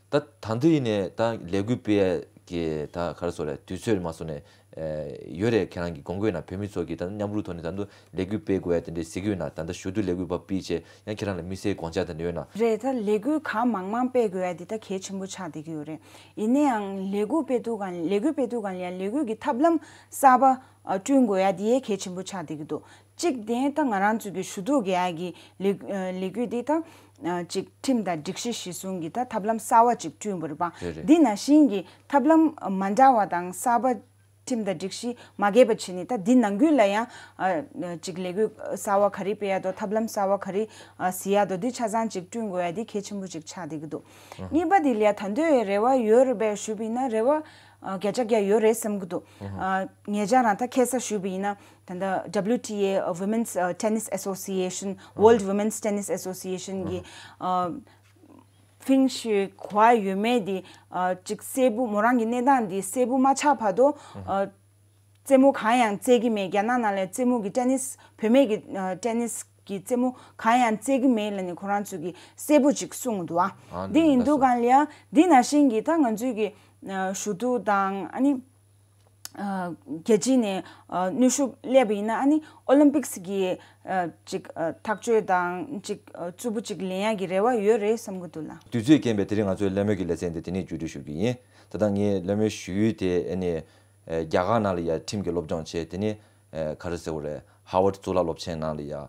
ད་ད་དུང་ཡིན་ནའི་ད་ལས་འགུལ་སྤེལ་ཡ་གི་ད་ག་རེ་ཟེར་རེད། དུས་ཚོད་མ་སོང་ནས་ཨེ་ཡོད་རེད། ཁྱེད་རང་གིས་དགོངས་ཀྱི་ཡོད་ན། བོད་མི་ཚོ་གིས་ད་མཉམ་རུབ་ཐོག་ནས་ད་དུང་ལས་འགུལ་སྤེལ་དགོས་ཡ་དེ་འདྲས་ཟེར་གྱི་ཡོད་ན། ད་ལྟ་ཞུ་གཏུག་ལས་འགུལ་ཕར་སྤེལ་བྱས་ཡང་ཁྱེད་རང་ལ་དམིགས་བསལ་དགོངས་འཆར་དེ་འདྲ་ཡོད་ན། རེད། ད་ལས་འགུལ་གང་མང་མང་སྤེལ་དགོས་ཡ་དེ་ད་གལ་ཆེན་པོ་ཆགས་བསྡད་ཀྱི་ཡོད་རེད། ཡིན་ན་ཡང་ལས་འགུལ་སྤེལ་དུས་སྒང་ལས་འགུལ་སྤེལ་དུས་སྒང་ལ་ཡང་ལས་འགུལ་གྱི་ཐབས་ལམ་གསར་པ་ཨ་བསྐྲུན་དགོས་ཡ་དེ་ཡང་གལ་ཆེན་པོ་ཆགས་བསྡད་ཀྱི་འདུག་གཅིག་དེ་ད་ང་རང་ཚོ་གི་ཞུ་གཏུག་རྒྱག་ཡ་གི་ལས་ཨ་ལས་འགུལ་འདི་ད་ཨ་ཅིག་ཁྲིམས་དང་སྒྲིག་གཞི་གཞིར་བཟུང་གི་ད་ཐབས་ལམ་གསར་བ་ཅིག་བསྐྲུན་པ་རེད་པ། རེད་རེད། འདི་ནང་བཞིན་གྱི་ཐབས་ལམ་མ་འདྲ་བ་དང་གསར་པ། ཁྲིམས་དང་སྒྲིག་གཞི་མ་འགལ་བ་བྱས་ནས་ད་འདི་ནང་ཁུལ་ལ་ཡང་ཨ་ཅིག་ལས་འགུལ་གསར་བ་ག་རེ་སྤེལ་ཡ་དོ། ཐབས་ལམ་གསར་བ་ག་རེ་ཨ་གཟིགས་ཡ་དོ། འདི་ཆ་ཚང་ཅིག་བསྐྲུན་དགོས་ཡ་འདི་གལ་ཆེན་པོ་ཅིག་ཆགས་བསྡད་ཀྱི་འདུག་གཉིས་པ་འདི་ལ་ཡ་ད་དུང་རེ་བ་ཡོད་རེད་པས་ཞུས་པ་ཡིན་ན། རེ་བ་ཨ་བརྒྱ་ཆ་བརྒྱ་ཡོད་རེད་བསམ་གྱི་འདུག་ཨ་ངེད་ཅག་རང་ད་ཁ་སང་ཞུས་པ་ཡིན་ན། ད་ལྟ་W T A Women's ཨ་Tennis Association, World Women's Tennis Association གི་ཨ་ཕིང་ཤི་གོ་བ་ཡོད་མེད་འདི་ཨ་ཅིག་གསལ་པོ། མོ་རང་གི་གནས་སྟངས་འདི་གསལ་པོ་མ་ཆགས་བར་དུ་ཨ་རྩེད་མོ་གང་ཡང་རྩེ་གི་མེད། རྒྱ་ནག་ནང་ལ་རྩེད་མོ་གི་ཏེ་ནིས། བུད་མེད་ཀྱི་ཨ་ཏེ་ནིས་ཀྱི་རྩེད་མོ་གང་ཡང་རྩེ་གི་མེད་ལབ་ནས་ཁོ་རང་ཚོ་གིས་གསལ་པོ་ཅིག་གསུངས་འདུག་ཨ། ཨ་འདི་ཡིན་དུས་སྒང་ལ་ཡ་འདི་ནང་བཞིན་གྱི་ད་ང་ཚོའི་གི་ཨ་ཞུ་གཏུག་དང་ཨ་ནི་ཨ་རྒྱལ་སྤྱི་ནས་ཨ་གནོན་ཤུགས་སླེབས་པ་ཡིན་ན། ཨ་ནི་ཨོ་ལིམ་པིག་སི་གི་ཨ་ཅིག་ཨ་ཐག་གཅོད་དང་ཅིག་ཨ་རྩུབ་པོ་ཅིག་ལེན་ཡ་གི་རེ་བ་ཡོད་རེད་བསམ་གི་འདུག་ལ། དུས་ཚོད་རྐྱེན་པས་དེ་རིང་ང་ཚོའི་གླེང་མོལ་གྱི་ལེ་ཚན་དེ་དེ་ནས་མཇུག་སྒྲིལ་ཞུ་རྒྱུ་ཡིན། ད་ལྟ་ངས་གླེང་མོལ་ཞུ་ཡུལ་དེ་ཨ་ནི་ཨ་རྒྱ་གར་ནང་ལ་ཡ་ཁྲིམས་ཀྱི་སློབ་སྦྱོང་བྱས། དེ་ནས་ཨ་ག་རེ་ཟེར་དགོས་རེད། ཧར་ཝརཌ་གཙུག་ལག་སློབ་ཆེན་ནང་ལ་ཡ་ཨ་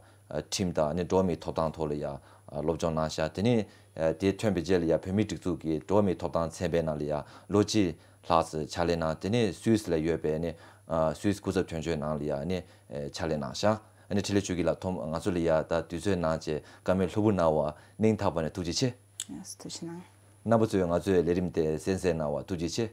ཁྲིམས་དང་ཨ་ནི་འགྲོ་བ་མིའི་ཐོབ་ཐང་ཐོག་ལ་ཡ་ཨ་སློབ་སྦྱོང་གནང་ཤག་དེ་ནས་ཨ་དེ་ཐོན་པའི་རྗེས་ལ་ཡ་བོད་མིའི་སྒྲིག་འཛུགས་ཀྱི་འགྲོ་བ་མིའི་ཐོབ་ཐང་ཚན་པའི་ནང་ལ་ཡ་ལོ་གཅིག་ལྷག་ཙམ་ཕྱག་ལས་གནང་། དེ་ནས་སུད་སི་ལ་ཡོད་པའི་ནི་ཨ་སུད་སི་སྐུ་ཚབ་དོན་གཅོད་ནང་ལ་ཡ་ནི་ཨ་ཕྱག་ལས་གནང་ཤག་ཨ་ནི་འཕྲིན་ལས་ཆོས་སྐྱིད་ལགས། ཐོག་མར་ང་ཚོ་ལ་ཡ་ད་དུས་ཚོད་གནང་བྱས་བཀའ་མོལ་ལྷུག་པོ་གནང་བ་སྙིང་ཐག་པ་ནས་ཐུགས་རྗེ་ཆེ། ཡེས། ཐུགས་རྗེ་གནང་། རྣམ་པ་ཚོས་ང་ཚོའི་ལས་རིམ་དེ་གསན་གཟིགས་གནང་བ་ཐུགས་རྗེ་ཆེ།